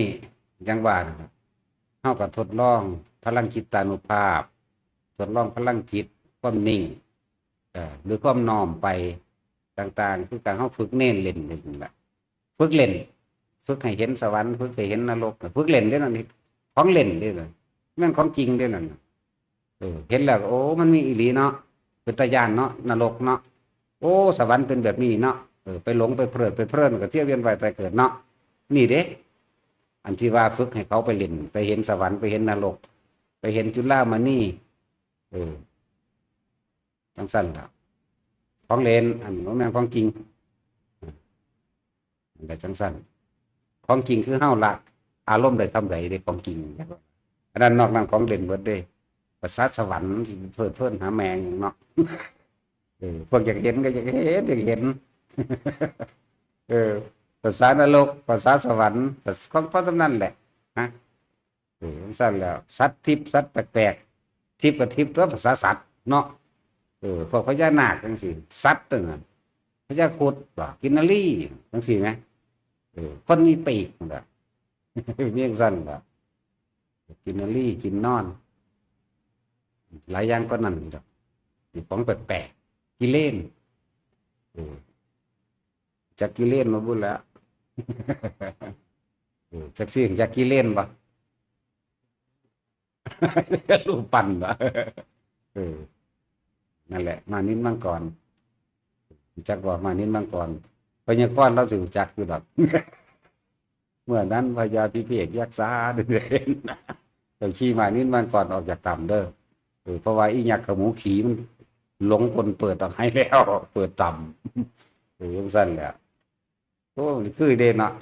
อย่างว่านะครับ เฮาก็ทดลองพลังจิตตานุภาพ ทดลองพลังจิต ความนิ่ง เอ่อ หรือความน้อมไปต่างๆ คือการเฮาฝึกเณรเล่นนี่แหละ ฝึกเล่น ฝึกให้เห็นสวรรค์ ฝึกให้เห็นนรก ฝึกเล่นเด้นั่นนี่ ของเล่นเด้นั่น แม่นของจริงเด้นั่นน่ะ เออ เห็นแล้วก็ โอ้ มันมีอีหลีเนาะ เป็นตาย้านเนาะ นรกเนาะ โอ้ สวรรค์เป็นแบบนี้เนาะ เออ ไปหลงไปเพลิดไปเพลินก็เที่ยวเวียนว่ายตายเกิดเนาะ นี่เด้ อันที่ว่าฝึกให้เขาไปเล่น ไปเห็นสวรรค์ ไปเห็นนรก ไปเห็นจุลามณี เออ จังซั่นล่ะ ของเล่น อันบ่แม่นของจริง มันก็จังซั่น ของจริงคือเฮาละอารมณ์ได้ทำใดเด้ ของจริง อันนั้นนอกนั้นของเล่นเบิดเด้ ภาษาสวรรค์สิเพลิดเพลินหาแม่งหยังเนาะ เออ พวกอยากเห็นก็อยากเห็น อยากเห็น เออ ภาษานรก ภาษาสวรรค์ ภาษาของพระเท่านั้นแหละ นะ เออ จังซั่นแล้ว สัตว์ทิพย์ สัตว์แปลกๆ ทิพย์ก็ทิพย์ตัว ภาษาสัตว์เนาะ เออ พวกพญานาคจังซี่ สัตว์นั่นน่ะ พญาครุฑบ่ กินนรี จังซี่แหม เออ คนมีปีกนั่นล่ะ มีจังซั่นล่ะ กินนรี กินนอน หลายอย่างกว่านั้นดอก มีของแปลกๆ กิเลน เออ จักกิเลนมาบุญแล้ว เออ จักสิจักกิเลนบ่ รูปปั้นบ่ เออ นั่นแหละ มานินมังกร จักว่ามานินมังกร พญากรเราสิรู้จักอยู่ดอก เมื่อนั้นพญาพิเภกยักษ์สาเดิน เจ้าขี่มานินมังกรออกจากถ้ำเด้อ เออ เพราะว่าอียักษ์ขมูขี่มันหลงกลเปิดออกให้แล้ว เปิดถ้ำ เออ จังซั่นแหละ โอ้ นี่คือเด่นเนาะ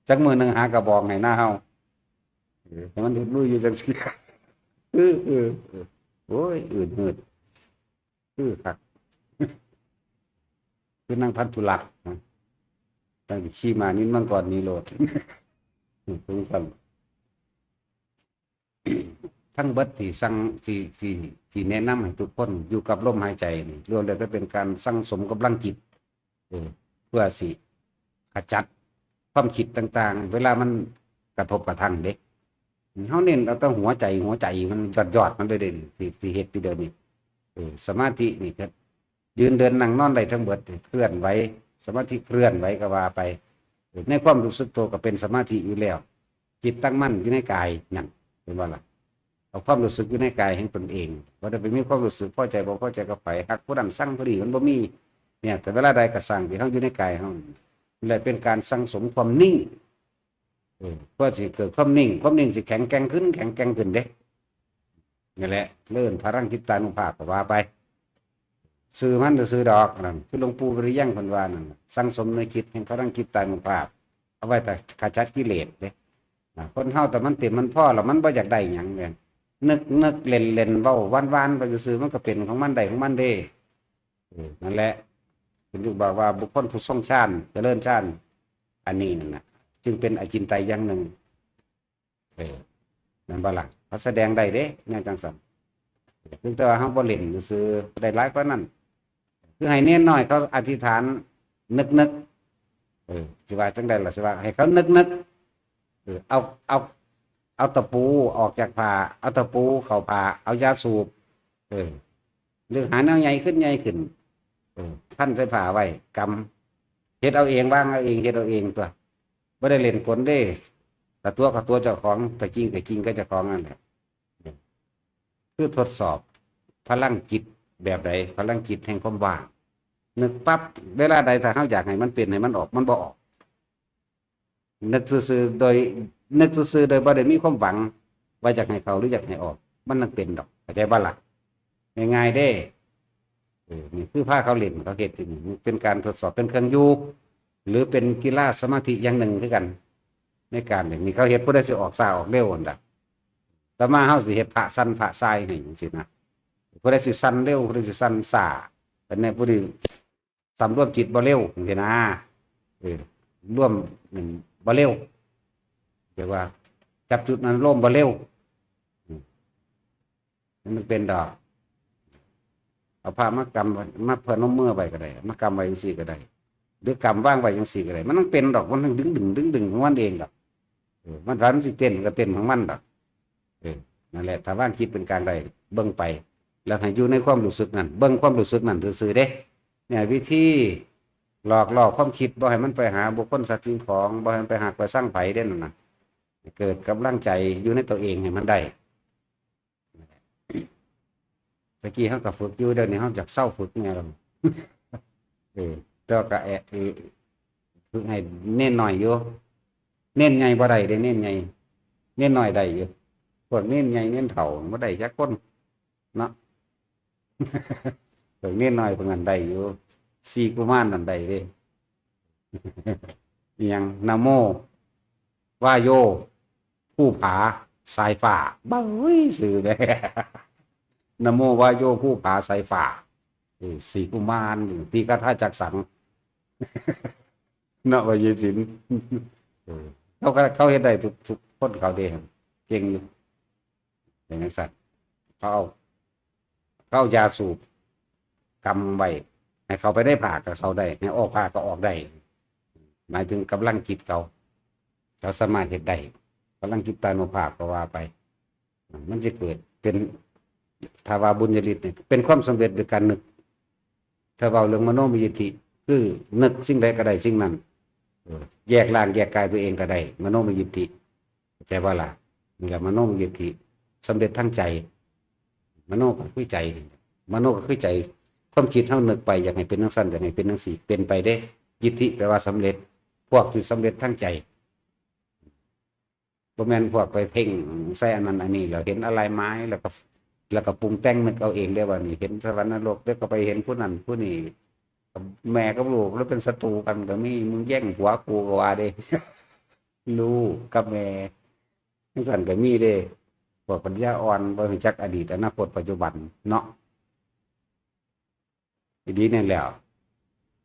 จักมื้อหนึ่งหากระบองให้หน้าเฮา เออ ให้มันเฮ็ดมืออยู่จังซี่ เออ เออ เออ โอ้ย อืดหืด คือคัก คือนั่งพันธุรัตน์นะ ตั้งแต่ขี่มานินมังกรนี้โลด อืม เพิ่งฟัง ทั้งเบิดที่สั่ง ที่ ที่ ที่แนะนำให้ทุกคนอยู่กับลมหายใจนี่ ล้วนแล้วแต่เป็นการสั่งสมกำลังจิต เออ เพื่อสิขจัดความคิดต่างๆ เวลามันกระทบกระทั่งเด้ เฮาเน้นเอาแต่หัวใจ หัวใจมันยอดๆ มันเลยเด่น ที่ ที่เฮ็ดอยู่เดี๋ยวนี้ เออ สมาธินี่ก็ยืนเดินนั่งนอนได้ทั้งเบิด เคลื่อนไหว สมาธิเคลื่อนไหวก็ว่าไป เออ ในความรู้สึกตัวก็เป็นสมาธิอยู่แล้ว จิตตั้งมั่นอยู่ในกายนั่น เห็นบ่ล่ะ เอาความรู้สึกอยู่ในกายของตนเอง บ่ได้ไปมีความรู้สึกพอใจบ่พอใจกับไผ ฮักผู้นั้นชังผู้นี้ มันบ่มี เนี่ย แต่เวลาใดก็ช่างที่เฮาอยู่ในกายเฮา นั่นแหละเป็นการสั่งสมความนิ่ง เออ เพื่อสิเกิดความนิ่ง ความนิ่งสิแข็งแกร่งขึ้น แข็งแกร่งขึ้นเด้ นี่แหละ เอิ้นพลังจิตตานุภาพก็ว่าไป ชื่อมันก็ชื่อดอกนั่น คือหลวงปู่วิริยังค์เพิ่นว่านั่นน่ะ สั่งสมในจิตแห่งพลังจิตตานุภาพ เอาไว้ถ้าขจัดกิเลสเด้ นะ คนเฮาแต่มันเต็มมันพอแล้ว มันบ่อยากได้หยังเลย นึกนึกเล่นเล่น เว้าหวานๆ ไปซื่อๆ มันก็เป็นของมันได้ของมันเด้ เออ นั่นแหละ เพิ่นจึงบอกว่าบุคคลผู้ทรงฌาน เจริญฌาน อันนี้นั่นน่ะ จึงเป็นอจินไตยอย่างหนึ่ง เออ นั่นบ่ล่ะ เขาแสดงได้เด้ แนวจังซั่น เพียงแต่ว่าเฮาบ่เล่นซื่อๆ ได้หลายกว่านั้น คือให้เณรน้อยเขาอธิษฐานนึกๆ เออ สิว่าจังใดล่ะ สิว่าให้เขานึกๆ เออ เอา เอา เอาตะปูออกจากผ้า เอาตะปูเข้าผ้า เอายาสูบ เออ หรือหาแนวใหญ่ขึ้น ใหญ่ขึ้น เออ พันใส่ผ้าไว้ กำ เฮ็ดเอาเอง วางเอาเอง เฮ็ดเอาเองตัว บ่ได้เล่นกลเด้ ถ้าตั๋วกับตั๋วเจ้าของ ถ้าจริงกับจริงกับเจ้าของนั่นแหละ คือทดสอบพลังจิตแบบใด พลังจิตแห่งความว่าง นึกปั๊บ เวลาใดถ้าเฮาอยากให้มันเป็น ให้มันออก มันบ่ออก นึกซื่อๆโดย นึกซื่อๆโดยบ่ได้มีความหวัง ว่าอยากให้เข้าหรืออยากให้ออก มันนั่งเป็นดอก เข้าใจบ่ล่ะ ง่ายๆเด้ เออ นี่คือพาเขาเล่น เขาเฮ็ดอยู่นี่ มันเป็นการทดสอบ เป็นเครื่องอยู่ หรือเป็นกีฬาสมาธิอย่างหนึ่งคือกัน ในการเล่นนี่ เขาเฮ็ดผู้ใดสิออกซ้าออกเร็วนั่นล่ะ แต่มาเฮาสิเฮ็ดพระสั่นพระส่ายให้จังซี่นะ ผู้ใดสิสั่นเร็ว ผู้ใดสิสั่นช้า อันนี้ผู้ที่สำรวมจิตบ่เร็วจังซี่นะ เออ รวม อืม บ่เร็ว เรียกว่า จับจุดนั้นลมบ่เร็ว อืม มันเป็นดอก เอาผ้ามากำไว้ มาพนมมือไว้ก็ได้ มากำไว้จังซี่ก็ได้ หรือกำวางไว้จังซี่ก็ได้ มันต้องเป็นดอก มันต้องดึงดึงดึงดึงของมันเองดอก เออ มัน มันสิเต้นก็เต้นของมันดอก เออ นั่นแหละ ถ้าวางจิตเป็นกลางได้ เบิ่งไป แล้วให้อยู่ในความรู้สึกนั้น เบิ่งความรู้สึกนั้นซื่อๆเด้ เนี่ย วิธีหลอกล่อความคิด บ่ให้มันไปหาบุคคลสัตว์สิ่งของ บ่ให้มันไปหักไปชังไผเด้นั่นน่ะ เกิดกำลังใจอยู่ในตัวเองให้มันได้ ตะกี้เฮาก็ฝึกอยู่ เดี๋ยวนี้เฮาอยากเซาฝึกแน่แล้ว เออ แต่ว่าก็แอะ เออ ฝึกให้เน้นหน่อยอยู่ เน้นใหญ่บ่ได้เด้ เน้นใหญ่ เน้นน้อยได้อยู่ พวกเน้นใหญ่เน้นเฒ่าบ่ได้จักคนเนาะ พวกเน้นน้อยพวกนั้นได้อยู่ สี่กุมารนั่นได้เด้ อิหยัง นะโม วาโย ภูผา สายฟ้า บ้าเฮ้ย ซื่อแหม นะโม วาโย ภูผา สายฟ้า เออ สี่กุมาร ตีคาถาจักสัง เนาะ ว่าเยสิน เออ เขาก็ เขาเฮ็ดได้ทุก ทุกคนเขาเด้ เก่งอยู่ เป็นจังซั่น เขาเอา เขาเอายาสูบกำไว้ ให้เข้าไปในผ้าก็เข้าได้ ให้ออกผ้าก็ออกได้ หมายถึงกำลังจิตเขา เขาสามารถเฮ็ดได้ กำลังจิตตานุภาพก็ว่าไป มันจะเกิดเป็น ถ้าว่าบุญญาฤทธิ์เนี่ย เป็นความสำเร็จโดยการนึก ถ้าเว้าเรื่องมโนมยิทธิ คือนึกสิ่งใดก็ได้สิ่งนั้น เออ แยกร่างแยกกายตัวเองก็ได้ มโนมยิทธิ เข้าใจบ่ล่ะ นี่แหละมโนมยิทธิ สำเร็จทางใจ มโนก็คือใจ มโนก็คือใจ ความคิดเฮานึกไป อยากให้เป็นจังซั่น อยากให้เป็นจังซี่ เป็นไปเด้ ยิทธิแปลว่าสำเร็จ พวกที่สำเร็จทางใจ บ่แม่นพวกไปเพ่งใส่อันนั้นอันนี้ แล้วเห็นอะไรไม้ แล้วก็ แล้วก็ปรุงแต่งนึกเอาเองเด้ ว่านี่เห็นสวรรค์นรก แล้วก็ไปเห็นผู้นั้นผู้นี้ แม่กับลูกแล้วเป็นศัตรูกันก็มี มึงแย่งผัวกูก็ว่าเด้ ลูกกับแม่ จังซั่นก็มีเด้ พวกปัญญาอ่อน บ่รู้จักอดีต อนาคต ปัจจุบันเนาะ อีดีนั่นแหล้ว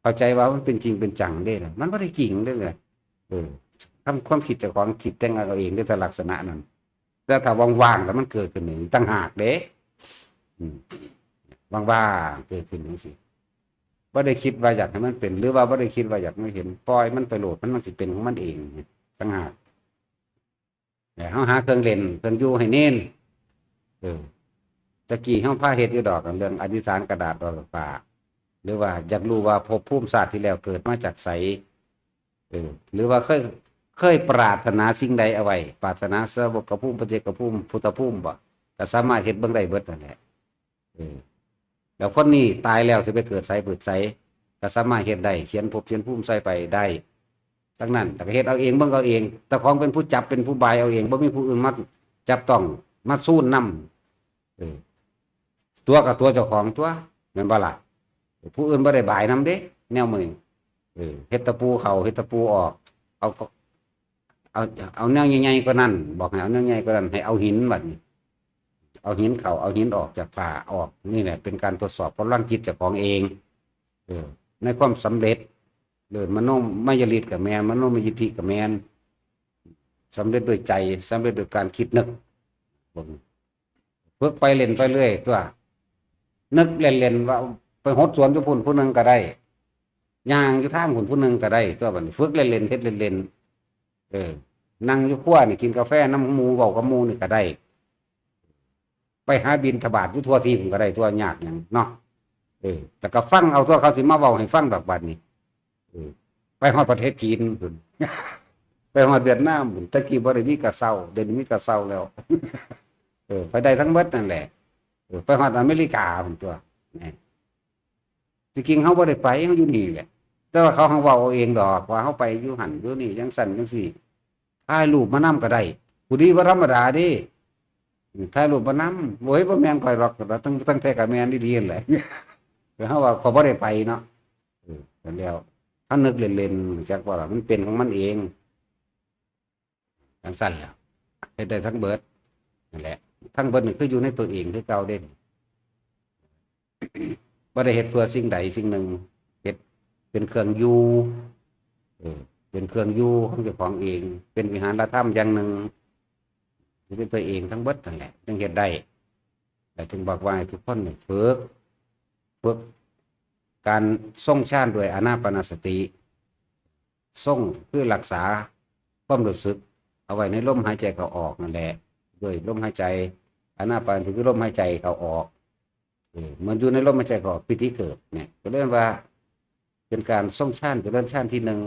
เข้าใจว่ามันเป็นจริงเป็นจังเด้นะ มันบ่ได้จริงเด้นะ เออ ทำความคิดเจ้าของคิดแต่งเอาเองเด้ แต่ลักษณะนั้น แต่ถ้าว่างๆแล้วมันเกิดขึ้นนี่ต่างหากเด้ อืม ว่างๆเกิดขึ้นจังซี่ บ่ได้คิดว่าอยากให้มันเป็น หรือว่าบ่ได้คิดว่าอยากให้เห็น ปล่อยมันไปโลด มัน มันสิเป็นของมันเอง ต่างหาก แต่เฮาหาเครื่องเล่น เครื่องอยู่ให้เน้น เออ ตะกี้เฮาพาเฮ็ดอยู่ดอก เรื่องอธิษฐานกระดาษดอกฟ้า หรือว่าอยากรู้ว่าภพภูมิชาติที่แล้วเกิดมาจากไส เออ หรือว่าเคย เคยปรารถนาสิ่งใดเอาไว้ ปรารถนาสาวกภูมิ พระเจ้าภูมิ พุทธภูมิบ่ ก็สามารถเฮ็ดเบิ่งได้เบิดนั่นแหละ เออ แล้วคนนี้ตายแล้วสิไปเกิดไสเกิดไส ก็สามารถเฮ็ดได้ เขียนภพเขียนภูมิใส่ไปได้ ทั้งนั้น แต่ก็เฮ็ดเอาเอง เบิ่งเอาเอง แต่ของเป็นผู้จับ เป็นผู้บายเอาเอง บ่มีผู้อื่นมาจับต้อง มาซูนนำ เออ ตั๋วกับตั๋วเจ้าของตั๋ว แม่นบ่ล่ะ ผู้อื่นบ่ได้บายนำเด้ แนวมื้อนี้ เออ เฮ็ดตะปูเข้า เฮ็ดตะปูออก เอา เอา เอาแนวใหญ่ๆกว่านั้น บอกให้เอาแนวใหญ่กว่านั้น ให้เอาหินบัดนี้ เอาหินเข้า เอาหินออกจากผ้าออก นี่แหละเป็นการทดสอบกำลังจิตเจ้าของเอง เออ ในความสำเร็จ เออ มโนมยฤทธิ์ก็แม่น มโนมยิทธิก็แม่น สำเร็จด้วยใจ สำเร็จด้วยการคิดนึก ฝึกไปเล่นไปเรื่อยตั๋ว นึกเล่นๆว่าไปหดสวนอยู่พุ้นผู้หนึ่งก็ได้ ย่างอยู่ทางพุ้นผู้หนึ่งก็ได้ตั๋ว บัดนี้ฝึกเล่นๆ เฮ็ดเล่นๆ เออ นั่งอยู่ครัวนี่กินกาแฟนำหมู่ เว้ากับหมู่นี่ก็ได้ ไปหาบิณฑบาตอยู่ทั่วทีปพุ้นก็ได้ตั๋ว ยากหยังเนาะ เออ แต่ก็ฟังเอาตั๋ว เขาสิมาเว้าให้ฟังดอกบัดนี้ เออ ไปฮอดประเทศจีนพุ้น ไปฮอดเวียดนามพุ้น แต่กี้บ่ได้มีกระเซ้า เดี๋ยวนี้มีกระเซ้าแล้ว เออ ไปได้ทั้งเบิดนั่นแหละ เออ ไปฮอดอเมริกาพุ้นตั๊ว นี่ ที่จริงเฮาบ่ได้ไป เฮาอยู่นี่แหละ แต่ว่าเขาหั้นเว้าเอาเองดอก ว่าเฮาไปอยู่หั่นอยู่นี่ จั่งซั้นจั่งซี้ ถ่ายรูปมานำก็ได้ ผู้ดีบ่ธรรมดาเด้ อืม ถ่ายรูปมานำ โอ้ย บ่แม่นข้อยดอก ตั้ง ตั้งแท้ก็แม่นอีหลีนั่นแหละ เฮาว่าข้อยบ่ได้ไปเนาะ เออ นั่นแล้ว ถ้านึกเล่นๆ จักว่าล่ะ มันเป็นของมันเอง จั่งซั้นแหละ เฮ็ดได้ทั้งเบิด นั่นแหละ ทั้งเบิดนี่คืออยู่ในตัวเองคือเก่าเด้ บ่ได้เฮ็ดเพื่อสิ่งใดสิ่งหนึ่ง เฮ็ดเป็นเครื่องอยู่ เออ เป็นเครื่องอยู่ของเจ้าของเอง เป็นวิหารธรรมอย่างหนึ่ง ที่เป็นตัวเองทั้งเบิดนั่นแหละ จึงเฮ็ดได้ และจึงบอกว่าให้ทุกคนเนี่ยฝึก ฝึกการทรงฌานด้วยอานาปานสติ ทรงคือรักษาความรู้สึกเอาไว้ในลมหายใจเข้าออกนั่นแหละ ด้วยลมหายใจ อานาปานคือลมหายใจเข้าออก เออ มันอยู่ในลมหายใจเข้าออก ปีติเกิดเนี่ย ก็เรียกว่า เป็นการทรงฌาน เจริญฌานที่หนึ่ง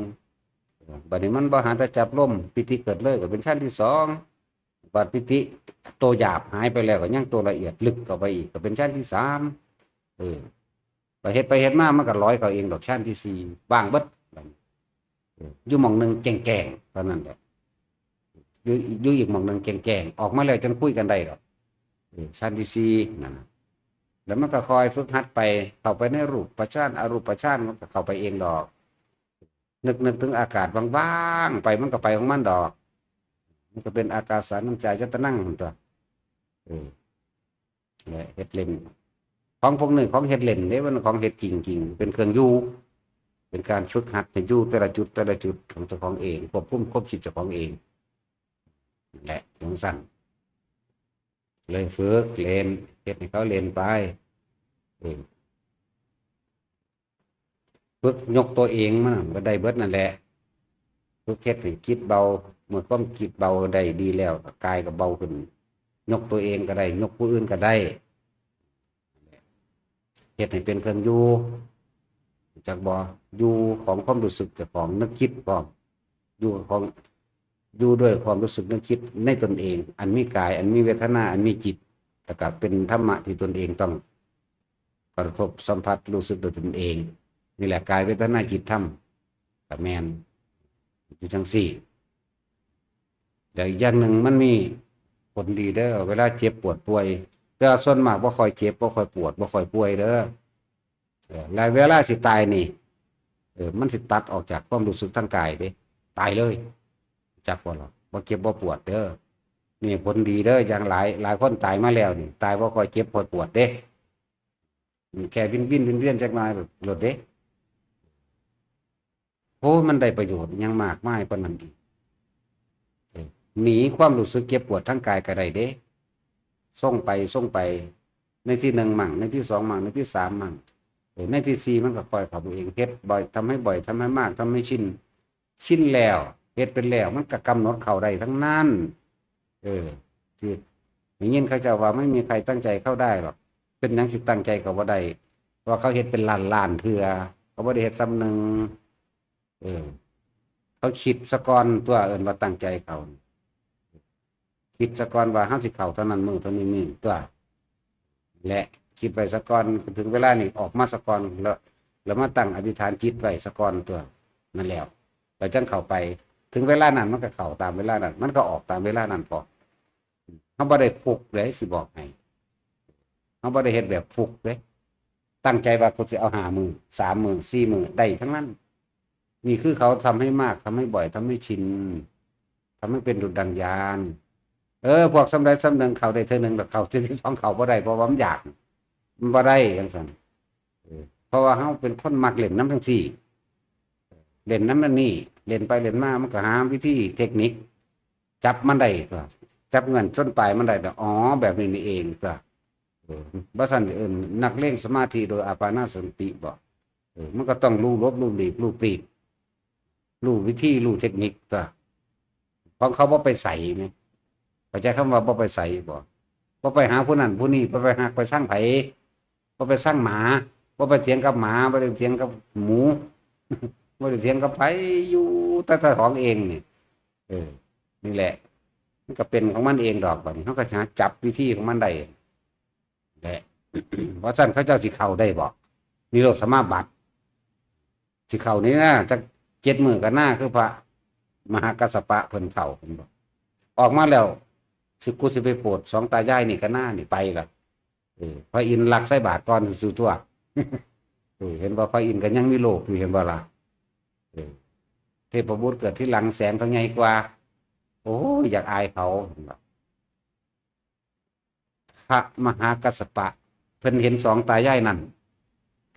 เออ บัดนี้มันบ่หาแต่จับลม ปีติเกิดเลย ก็เป็นฌานที่สอง บัดปีติตัวหยาบหายไปแล้ว ก็ยังตัวละเอียดลึกเข้าไปอีก ก็เป็นฌานที่สาม เออ ไปเฮ็ดไปเฮ็ดมา มันก็ลอยเข้าเองดอก ฌานที่สี่ ว่างเบิด เออ อยู่หม่องหนึ่งแก่งๆ เท่านั้นแหละ อยู่ อยู่อีกหม่องหนึ่งแก่งๆ ออกมาแล้วจั่งคุยกันได้ดอก เออ ฌานที่สี่นั่นน่ะ แล้วมันก็ค่อยฝึกหัดไป เข้าไปในรูปฌาน อรูปฌาน มันก็เข้าไปเองดอก นึก นึกถึงอากาศว่างๆ ไป มันก็ไปของมันดอก มันก็เป็นอากาสานัญจายตนังตั๊ว เออ และเฮ็ดเล่น ของพวกนี้ของเฮ็ดเล่นเด้ มันของเฮ็ดจริงๆ เป็นเครื่องอยู่ เป็นการฝึกหัดให้อยู่แต่ละจุดแต่ละจุดของเจ้าของเอง ควบคุมความคิดเจ้าของเอง และจั่งซั้น เลยฝึกเล่น เฮ็ดให้เขาเล่นไป เออ ฝึกยกตัวเองมันก็ได้เบิดนั่นแหละ ฝึกเฮ็ดให้จิตเบา เมื่อความคิดเบาได้ดีแล้ว กายก็เบาขึ้น ยกตัวเองก็ได้ ยกผู้อื่นก็ได้ เฮ็ดให้เป็นเครื่องอยู่ จักบ่ อยู่ของความรู้สึกเจ้าของนึกคิดพร้อม อยู่ของ อยู่ด้วยความรู้สึกนึกคิดในตนเอง อันมีกาย อันมีเวทนา อันมีจิต แล้วก็เป็นธรรมะที่ตนเองต้องกระทบสัมผัสรู้สึกด้วยตนเอง นี่แหละกายเวทนาจิตธรรม ก็แม่น อยู่จั่งซี้ แล้วอีกอย่างหนึ่งมันมีผลดีเด้อ เวลาเจ็บปวดป่วย แต่ว่าส่วนมากบ่ค่อยเจ็บ บ่ค่อยปวด บ่ค่อยป่วยเด้อ เออ แล้วเวลาสิตายนี่ เออ มันสิตัดออกจากความรู้สึกทางกายเด้ ตายเลย จักบ่ล่ะ บ่เจ็บบ่ปวดเด้อ นี่ผลดีเด้อ อย่างหลาย หลายคนตายมาแล้วนี่ ตายบ่ค่อยเจ็บค่อยปวดเด้ แค่วินวินวินเวียนจักหน่อยโลดเด้ โอ้ มันได้ประโยชน์หยังมากมายกว่านั้นอีก เออ หนีความรู้สึกเจ็บปวดทางกายก็ได้เด้ ส่งไป ส่งไป ในที่หนึ่งมั่ง ในที่สองมั่ง ในที่สามมั่ง เออ ในที่สี่มันก็ค่อยเข้าไปเอง เฮ็ดบ่อย ทำให้บ่อย ทำให้มาก ทำให้ชิน ชินแล้ว เฮ็ดเป็นแล้ว มันก็กำหนดเข้าได้ทั้งนั้น เออ ที่ได้ยินเขาเจ้าว่าไม่มีใครตั้งใจเข้าได้หรอก เป็นหยังสิตั้งใจเข้าบ่ได้ เพราะว่าเขาเฮ็ดเป็นล้านๆ เทื่อ เขาบ่ได้เฮ็ดซ้ำหนึ่ง เออ เขาคิดซะก่อนตั๊ว เอิ้นว่าตั้งใจเข้า คิดซะก่อนว่าเฮาสิเข้าเท่านั้นมื้อเท่านี้มื้อตั๊ว และคิดไว้ซะก่อน ถึงเวลานี่ออกมาซะก่อน แล้ว แล้วมาตั้งอธิษฐานจิตไว้ซะก่อนตั๊ว นั่นแล้ว แล้วจั่งเข้าไป ถึงเวลานั้นมันก็เข้าตามเวลานั้น มันก็ออกตามเวลานั้นพร้อม เฮาบ่ได้ฟุกเด้ สิบอกให้ เฮาบ่ได้เฮ็ดแบบฟุกเด้ ตั้งใจว่ากูสิเอาห้ามื้อ สามมื้อ สี่มื้อ ได้ทั้งนั้น นี่คือเขาทำให้มาก ทำให้บ่อย ทำให้ชิน ทำให้เป็นดุจดังยาน เออ พวกซ้ำใดซ้ำหนึ่งเข้าได้เทื่อหนึ่ง แล้วเข้าเทื่อที่สองเข้าบ่ได้ เพราะว่ามันยาก มันบ่ได้จั่งซั้น เออ เพราะว่าเฮาเป็นคนมักเล่นนำจั่งซี้ เล่นนำอันนี้ เล่นไปเล่นมา มันก็หาวิธีเทคนิค จับมันได้ตั๊ว จับเงื่อนส้นปลายมันได้ตั๊ว อ๋อ แบบนี้นี่เองตั๊ว เออ บ่ซั้น เอิ้นนักเลงสมาธิโดยอาปาณสติบ่ เออ มันก็ต้องรู้หลบ รู้หลีก รู้ปลีก รู้วิธี รู้เทคนิคตั๊ว ของเขาบ่ไปไสแหม เข้าใจคำว่าบ่ไปไสบ่ บ่ไปหาผู้นั้นผู้นี้ บ่ไปฮักไปซังไผ บ่ไปซังหมา บ่ไปเถียงกับหมา บ่ได้เถียงกับหมู บ่ได้เถียงกับไผ อยู่แต่เจ้าของเองนี่ เออ นี่แหละ มันก็เป็นของมันเองดอก บัดนี้เขาก็หาจับวิธีของมันได้แหละ ว่าซั่นเขาเจ้าสิเข้าได้บ่ นิโรธสมาบัติ สิเข้านี่นะ จักเจ็ดมื้อก็น่า คือพระมหากัสสปะเพิ่นเข้า เพิ่นบอก ออกมาแล้ว สิ กูสิไปโปรดสองตายายนี่ก็น่า นี่ไปละ เออ พระอินทร์ลักใส่บาตรก่อนสู่ตัว เออ เห็นว่าพระอินทร์ก็ยังมีโลภอยู่ เห็นบ่ล่ะ เออ เทพบุตรเกิดทีหลัง แสงเขาใหญ่กว่า โอ้ย อยากอายเขา พระมหากัสสปะ เพิ่นเห็นสองตายายนั่น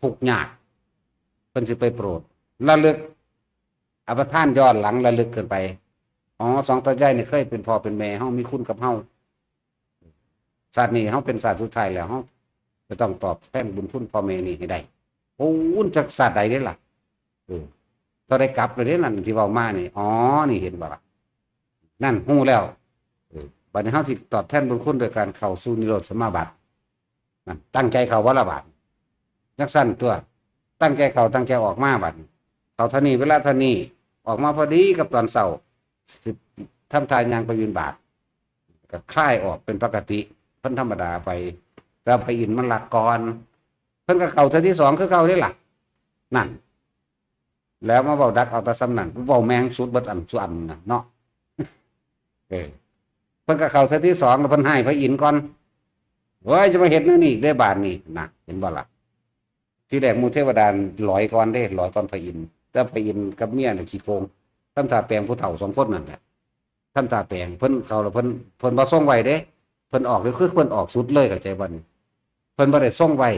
ทุกข์ยาก เพิ่นสิไปโปรด ระลึก อภิธานย้อนหลังระลึกขึ้นไป อ๋อ สองตายายนี่เคยเป็นพ่อเป็นแม่เฮา มีคุณกับเฮา ชาตินี้เฮาเป็นชาติสุดท้ายแล้ว เฮาจะต้องตอบแทนบุญคุณพ่อแม่นี่ให้ได้ โอ้ จักชาติใดเด้ล่ะ เออ เท่าใดกลับเลยเด้นั่นที่เว้ามานี่ อ๋อ นี่เห็นบ่ล่ะ นั่นฮู้แล้ว เออ บัดนี้เฮาสิตอบแทนบุญคุณโดยการเข้าสู่นิโรธสมาบัติ นั่น ตั้งใจเข้าบ่ละบาด จักซั่นตัว ตั้งใจเข้า ตั้งใจออกมาบัดนี้ เข้าเท่านี้ เวลาเท่านี้ ออกมาพอดีกับตอนเช้า สิทำทานย่างไปบิณฑบาต ก็คลายออกเป็นปกติ คนธรรมดาไป แต่พระอินทร์มันลักก่อน เพิ่นก็เข้าเทื่อที่สองคือเก่าเด้ล่ะ นั่น แล้วมาเว้าดักเอาแต่ส่ำนั้น เว้าแม่งสุดเบิดอันสุอันน่ะเนาะ เออ เพิ่นก็เข้าเทื่อที่สองแล้ว เพิ่นให้พระอินทร์ก่อน โอ้ย จะมาเฮ็ดแนวนี้อีกได้บาดนี้นะ เห็นบ่ล่ะ ทีแรกหมู่เทวดาลอยก่อนเด้ ลอยก่อนพระอินทร์ แต่พระอินทร์กับเมียน่ะขี้โกง ทำท่าแปลงผู้เฒ่าสองคนนั่นแหละ ทำท่าแปลง เพิ่นเข้าแล้ว เพิ่น เพิ่นบ่ทรงไว้เด้ เพิ่นออกเลย คือเพิ่นออกสุดเลย เข้าใจบ่นี่ เพิ่นบ่ได้ทรงไว้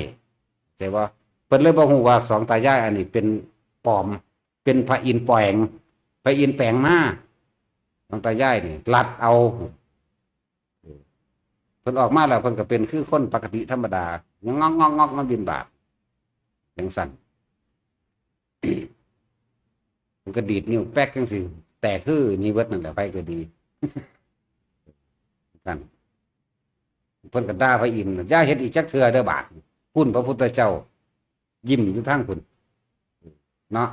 เข้าใจบ่ เพิ่นเลยบ่ฮู้ว่าสองตายายอันนี้เป็นปลอม เป็นพระอินทร์แปลง พระอินทร์แปลงมา สองตายายนี่ลัดเอา เพิ่นออกมาแล้ว เพิ่นก็เป็นคือคนปกติธรรมดา ยังงอกๆๆ มาบิณฑบาต จังซั่น มันก็ดีดนิ้วแป๊กจังซี่ แตกฮือหนีเบิดนั่นแหละ ไผก็ดี กัน เพิ่นก็ด่าพระอินทร์ อย่าเฮ็ดอีกจักเทื่อเด้อบาด พุ้นพระพุทธเจ้า ยิ้มอยู่ทางพุ้น เนาะ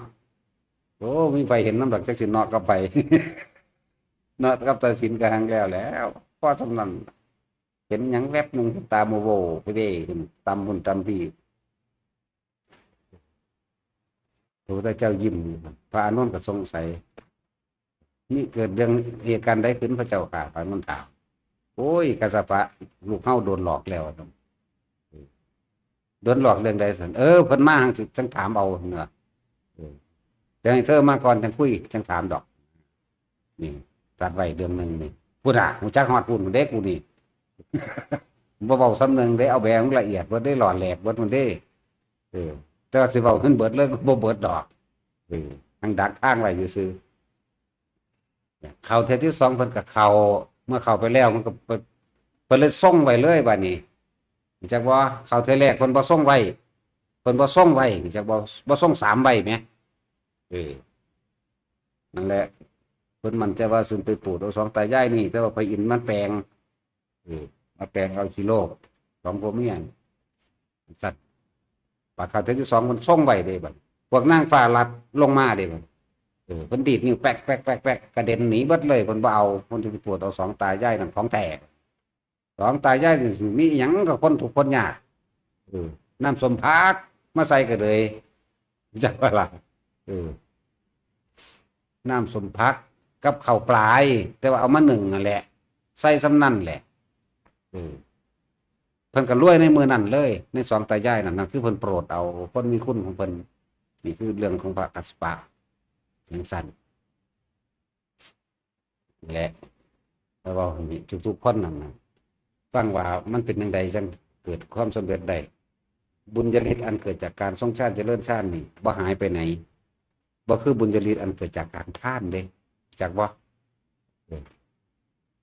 โอ้ มีไผเห็นนำดอก จักสิเนาะกับไผ เนาะ กับตาสินก็หังแล้วแหล้ว พอส่ำนั้น เห็นหยังแวบหนึ่ง ตาโมโวไปเด้ขึ้น ตำพุ้นตำพี้ พระพุทธเจ้ายิ้มอยู่ พระอานนท์ก็สงสัย นี่เกิดเรื่องเหตุการณ์ใดขึ้นพระเจ้าค่ะ พระอานนท์ถาม โอ้ย กัสสปะ ลูกเฮาโดนหลอกแล้ว โดนหลอกเรื่องใดซั่น เออ เพิ่นมาจั่งถามเอาเนาะ เออ เดี๋ยวให้เธอมาก่อนจั่งคุย จั่งถามดอก นี่ ตัดไว้เรื่องหนึ่งนี่ พุ้นน่ะ ฮู้จักฮอดพุ้นเด้กูนี่ บ่เว้าส่ำหนึ่งเด้ เอาแบบละเอียดเบิดเด้ หล่อแหลกเบิดพุ้นเด้ เออ แต่ว่าสิเว้ามันเบิดเลยก็บ่เบิดดอก เออ หังดักทางไว้ซื่อๆ เข้าเทื่อที่สองเพิ่นก็เข้า เมื่อเข้าไปแล้วมันก็เพิ่น เพิ่นเลยทรงไว้เลยบาดนี้ จักบ่ เข้าเทื่อแรกเพิ่นบ่ทรงไว้ เพิ่นบ่ทรงไว้ จักบ่ บ่ทรงสามไว้แหม เออ นั่นแหละ เพิ่นมั่นใจว่าสิไปโปรดเอาสองตายายนี่ แต่ว่าพระอินทร์มันแปลง เออ มาแปลงเอาขี้โลก สองผัวเมีย สัตว์ บาดเข้าเทื่อที่สองมันทรงไว้เด้บัด พวกนางฟ้าลัดลงมาเด้บัด เออ เพิ่นดีดนิ้วแป๊กแป๊กแป๊กแป๊ก กระเด็นหนีเบิดเลย เพิ่นบ่เอา เพิ่นสิไปโปรดเอาสองตายายนั่นของแท้ สองตายายนี่มีอิหยังกับคนทุกข์คนยาก เออ น้ำส้มผักมาใส่ก็เลย จักว่าล่ะ เออ น้ำส้มผักกับข้าวปลาย แต่ว่าเอามานึ่งนั่นแหละ ใส่ส่ำนั่นแหละ เออ เพิ่นก็รวยในมื้อนั้นเลย ในสองตายายนั่น นั่นคือเพิ่นโปรดเอาคนมีคุณของเพิ่น นี่คือเรื่องของพระกัสสปะ จังซั่น และ แล้วเว้าให้ทุกๆคนนั่นน่ะ ฟังว่ามันเป็นจั่งใดจั่งเกิดความสำเร็จได้ บุญญาฤทธิ์อันเกิดจากการทรงฌานเจริญฌานนี่บ่หายไปไหน บ่คือบุญญาฤทธิ์อันเกิดจากการทานเด้ จักบ่ เออ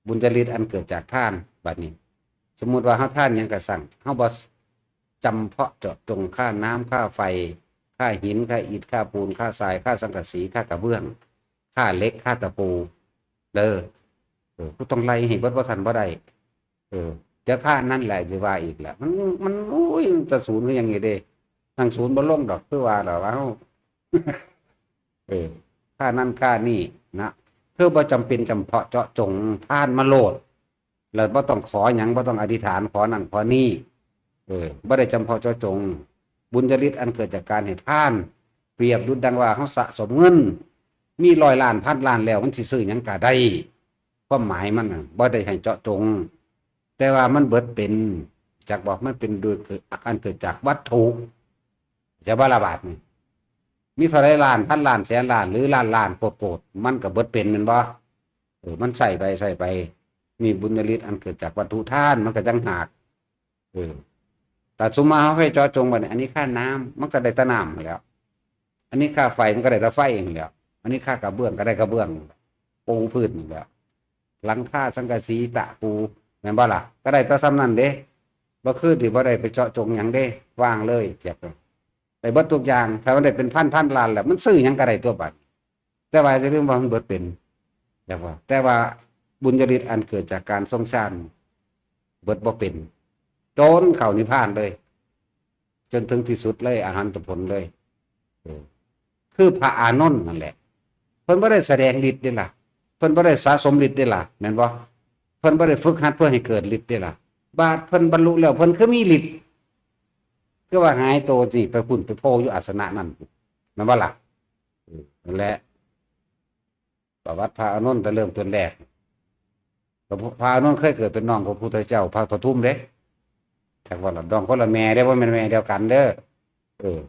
บุญญาฤทธิ์อันเกิดจากทาน บัดนี้ สมมุติว่าเฮาทานหยังก็ซั้ง เฮาบ่จำเพาะเจาะจงค่าน้ำ ค่าไฟ ค่าหิน ค่าอิฐ ค่าปูน ค่าทราย ค่าสังกะสี ค่ากระเบื้อง ค่าเหล็ก ค่าตะปู เด้อ เออ กูต้องไล่ให้เบิด บ่ทันบ่ได้ เออ เดี๋ยวค่านั่นแหละสิว่าอีกแหละ มัน มัน โอ้ย มันจะศูนย์คือหยังนี่เด้ นั่งศูนย์บ่ลงดอก คือว่าล่ะว่าเฮา เออ ค่านั่นค่านี่นะ คือบ่จำเป็นจำเพาะเจาะจงทานมาโลด แล้วบ่ต้องขอหยัง บ่ต้องอธิษฐานขอนั่นขอนี่ เออ บ่ได้จำเพาะเจาะจง บุญญาฤทธิ์อันเกิดจากการให้ทาน เปรียบดุจดังว่าเฮาสะสมเงิน มีร้อยล้านพันล้านแล้ว มันสิซื้อหยังก็ได้ ความหมายมันน่ะ บ่ได้ให้เจาะจง แต่ว่ามันเบิดเป็น จักบอกมันเป็นโดยเกิด อันเกิดจากวัตถุ จะบ่ละบาดนี่ มีเท่าไรล้าน พันล้าน แสนล้าน หรือล้านล้าน โกดโกด มันก็เบิดเป็นแม่นบ่ เออ มันใช้ไปใช้ไป นี่บุญญาฤทธิ์อันเกิดจากวัตถุทาน มันก็จั่งหาก เออ แต่สมมุติว่าเฮาไปเจาะจงบัดนี้ อันนี้ค่าน้ำ มันก็ได้แต่น้ำหั้นแหล้ว อันนี้ค่าไฟ มันก็ได้แต่ไฟหั้นแหล้ว อันนี้ค่ากระเบื้อง ก็ได้กระเบื้อง ปูพื้นหั้นแหล้ว หลังคาสังกะสีตะปู แม่นบ่ล่ะ ก็ได้แต่ส่ำนั้นเด้ บ่คือที่บ่ได้ไปเจาะจงหยังเด้ วางเลย จัก ได้เบิดทุกอย่าง ถ้ามันได้เป็นพันพันล้านแล้ว มันซื้อหยังก็ได้ตัวบัด แต่ว่าอย่าลืมว่ามันเบิดเป็น จักว่า แต่ว่าบุญญาฤทธิ์อันเกิดจากการทรงฌาน เบิดบ่เป็น จนเข้านิพพานเลย จนถึงที่สุดเลย อรหันตผลเลย เออ คือพระอานนท์นั่นแหละ เพิ่นบ่ได้แสดงฤทธิ์เด้ล่ะ เพิ่นบ่ได้สะสมฤทธิ์เด้ล่ะ แม่นบ่ เพิ่นบ่ได้ฝึกหัดเพื่อให้เกิดฤทธิ์เด้ล่ะ บาดเพิ่นบรรลุแล้ว เพิ่นคือมีฤทธิ์ คือว่าหายโตนี่ไปพุ้นไปโพอยู่อาสนะนั่น แม่นบ่ล่ะ เออ นั่นแหละ ประวัติพระอานนท์แต่เริ่มต้นแรก พระอานนท์เคยเกิดเป็นน้องพระพุทธเจ้า พระปทุมเด้ จักว่าล่ะ น้องคนละแม่เด้ บ่แม่นแม่เดียวกันเด้อ เออ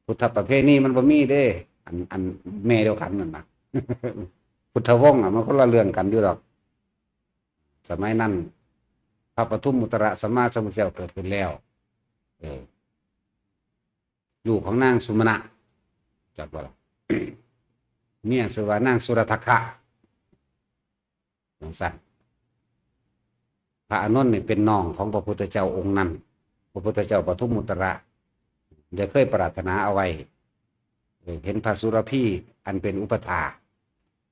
พุทธประเพณีมันบ่มีเด้ อัน อันแม่เดียวกันนั่นน่ะ พุทธวงศ์อะ มันคนละเรื่องกันอยู่ดอก สมัยนั้น พระปทุมมุตตระสัมมาสัมพุทธเจ้าเกิดขึ้นแล้ว เออ ลูกของนางสุมาณะ จักว่าล่ะ เมียชื่อว่านางสุรทักขะ จั่งซั้น พระอานนท์นี่เป็นน้องของพระพุทธเจ้าองค์นั้น พระพุทธเจ้าปทุมมุตตระ ได้เคยปรารถนาเอาไว้ เออ เห็นพระสุรพีอันเป็นอุปัฏฐาก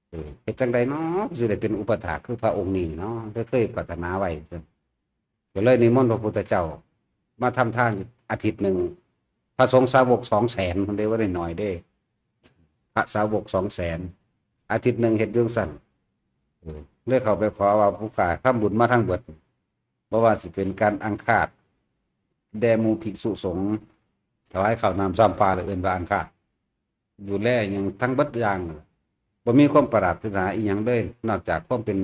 เออ เฮ็ดจั่งใดน้อ สิได้เป็นอุปัฏฐากคือพระองค์นี้เนาะ ได้เคยปรารถนาไว้ ก็เลยนิมนต์พระพุทธเจ้า มาทำทานอาทิตย์หนึ่ง พระสงฆ์สาวกสองแสน เพิ่นได้ว่าได้น้อยเด้ พระสาวกสองแสน อาทิตย์หนึ่งเฮ็ดอยู่จั่งซั้น เออ เลยเข้าไปขอว่า ผู้ข้าทำบุญมาทั้งเบิด บ่ว่าสิเป็นการอังคาดแด่หมู่ภิกษุสงฆ์ ถวายข้าวน้ำซ้ำปลา หรือเอิ้นว่าอังคาด ดูแลหยังทั้งเบิดอย่าง บ่มีความปรารถนาอีหยังเลย นอกจากความเป็น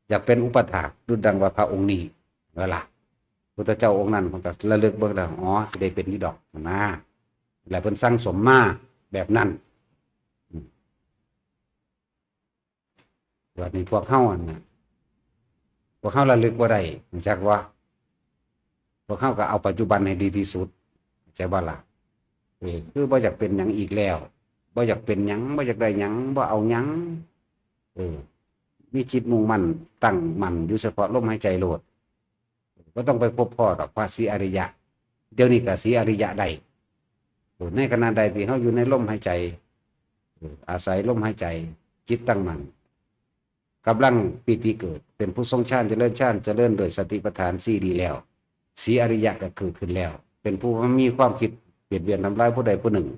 อยากเป็นอุปัฏฐากดุจดังว่าพระองค์นี้นั่นล่ะ พุทธเจ้าองค์นั้น เพิ่นก็ระลึกเบิ่งแล้ว อ๋อ สิได้เป็นอยู่ดอกนะ แล้วเพิ่นสั่งสมมาแบบนั้น อืม บัดนี้พวกเฮาอันน่ะ พวกเฮาระลึกบ่ได้ รู้จักบ่ พวกเฮาก็เอาปัจจุบันให้ดีที่สุด เข้าใจบ่ล่ะ เออ คือบ่อยากเป็นหยังอีกแล้ว บ่อยากเป็นหยัง บ่อยากได้หยัง บ่เอาหยัง เออ มีจิตมุ่งมั่นตั้งมั่นอยู่เฉพาะลมหายใจโลด บ่ต้องไปพบพ้อดอกพระศรีอริยะ เดี๋ยวนี้ก็ศรีอริยะได้ เออ ในขณะใดที่เฮาอยู่ในลมหายใจ เออ อาศัยลมหายใจ จิตตั้งมั่น กำลังปีติเกิด เป็นผู้ทรงฌาน เจริญฌาน เจริญด้วยสติปัฏฐานสี่ดีแล้ว ศรีอริยะก็เกิดขึ้นแล้ว เป็นผู้มีความคิดเบียดเบียนทำร้ายผู้ใดผู้หนึ่ง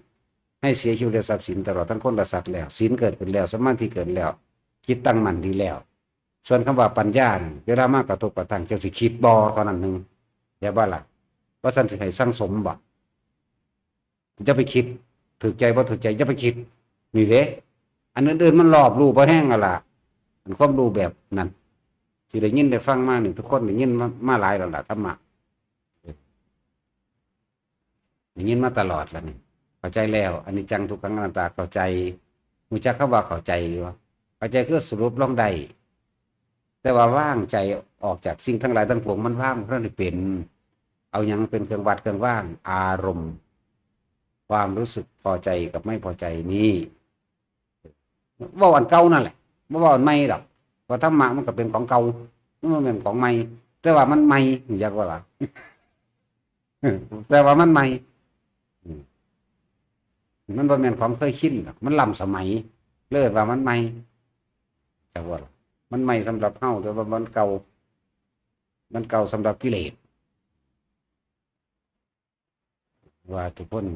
ให้เสียชีวิตและทรัพย์สินตลอดทั้งคนและสัตว์แล้ว ศีลเกิดขึ้นแล้ว สมาธิเกิดแล้ว จิตตั้งมั่นดีแล้ว ส่วนคำว่าปัญญานี่ เวลามากระทบกระทั่ง จั่งสิคิดบ่เท่านั้นหนึ่ง อย่าว่าล่ะ ว่าซั่นสิให้สั่งสมบ่ อย่าไปคิด ถืกใจบ่ถืกใจ อย่าไปคิด นี่เด้ อันอื่นๆมันรอบรู้บ่แฮงหั่นล่ะ อันความรู้แบบนั้น ที่ได้ยินได้ฟังมานี่ ทุกคนได้ยินมา มาหลายแล้วล่ะ ธรรมะ ได้ยินมาตลอดแล้วนี่ เข้าใจแล้ว อนิจจัง ทุกขัง อนัตตา เข้าใจ รู้จักคำว่าเข้าใจอยู่บ่ เข้าใจคือสรุปลงได้ แต่ว่าวางใจออกจากสิ่งทั้งหลายทั้งปวง มันวางบ่ทันได้เป็น เอาหยังเป็นเครื่องวัดเครื่องวาง อารมณ์ ความรู้สึกพอใจกับไม่พอใจนี้ เว้าอันเก่านั่นแหละ บ่เว้าอันใหม่ดอก เพราะธรรมะมันก็เป็นของเก่า มันบ่แม่นของใหม่ แต่ว่ามันใหม่ รู้จักบ่ล่ะ แต่ว่ามันใหม่ อืม มันบ่แม่นของเคยชินดอก มันล้ำสมัย เลยว่ามันใหม่ จักว่าล่ะ มันใหม่สำหรับเฮา แต่ว่ามันเก่า มันเก่าสำหรับกิเลส ว่าทุกคน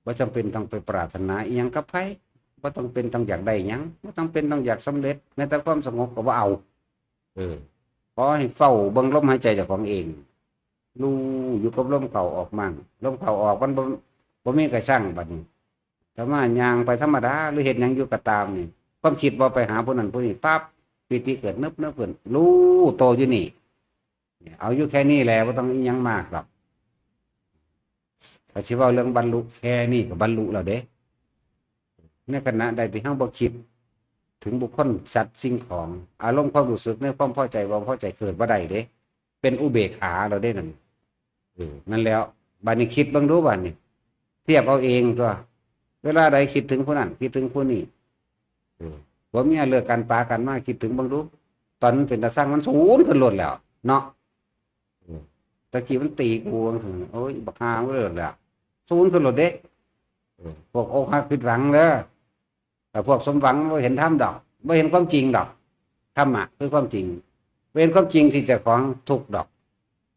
บ่จำเป็นต้องไปปรารถนาอิหยังกับไผ บ่ต้องเป็นต้องอยากได้หยัง บ่ต้องเป็นต้องอยากสำเร็จ แม้แต่ความสงบก็บ่เอา เออ ขอให้เฝ้าเบิ่งลมหายใจเจ้าของเอง รู้อยู่กับลมเข้าออกมั่ง ลมเข้าออกมันบ่ บ่มีกระชั่งบัดนี้ ถ้ามาย่างไปธรรมดา หรือเฮ็ดหยังอยู่ก็ตามนี่ ความคิดบ่ไปหาผู้นั้นผู้นี้ปั๊บ ปีติเกิดนึบนึบขึ้น รู้โตอยู่นี่ เอาอยู่แค่นี้แหละ บ่ต้องอิหยังมากดอก ถ้าสิเว้าเรื่องบรรลุแค่นี้ก็บรรลุแล้วเด้ ในขณะใดที่เฮาบ่คิดถึงบุคคลสัตว์สิ่งของ อารมณ์ความรู้สึกในความพอใจบ่พอใจเกิดบ่ได้เด้ เป็นอุเบกขาแล้วเด้นั่น เออ นั่นแหล้ว บัดนี้คิดเบิ่งดูบัดนี้ เทียบเอาเองตั๊ว เวลาใดคิดถึงผู้นั้น คิดถึงผู้นี้ เออ ผัวเมียเลิกกันปากันมา คิดถึงเบิ่งดู ตอนมันเป็นตาซังมันสูนขึ้นโลดแล้ว เนาะ เออ ตะกี้มันตีกูจั่งซี้ โอ้ย บักห่ามันโลดแล้ว สูนขึ้นโลดเด้ เออ พวกอกหักผิดหวังเด้อ แต่พวกสมหวังบ่เห็นธรรมดอก บ่เห็นความจริงดอก ธรรมะคือความจริง บ่เห็นความจริงที่เจ้าของทุกข์ดอก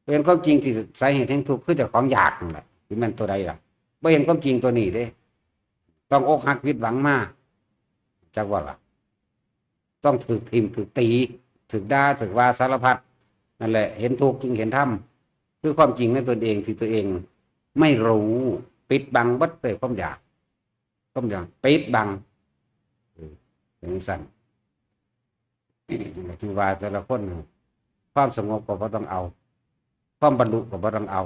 บ่เห็นความจริงที่สาเหตุแห่งทุกข์คือเจ้าของอยากนั่นแหละ สิแม่นตัวใดล่ะ บ่เห็นความจริงตัวนี้เด้ ต้องอกหักผิดหวังมา จักว่าล่ะ ต้องถูกทิ่ม ถูกตี ถูกด่า ถูกว่าสารพัด นั่นแหละ เห็นทุกข์จึงเห็นธรรม คือความจริงในตนเองที่ตัวเองไม่รู้ ปิดบังเบิดด้วยความอยาก ความอยากปิดบัง เออ เป็นจั่งซั้น ถือว่าแต่ละคนน่ะ ความสงบก็บ่ต้องเอา ความบรรลุก็บ่ต้องเอา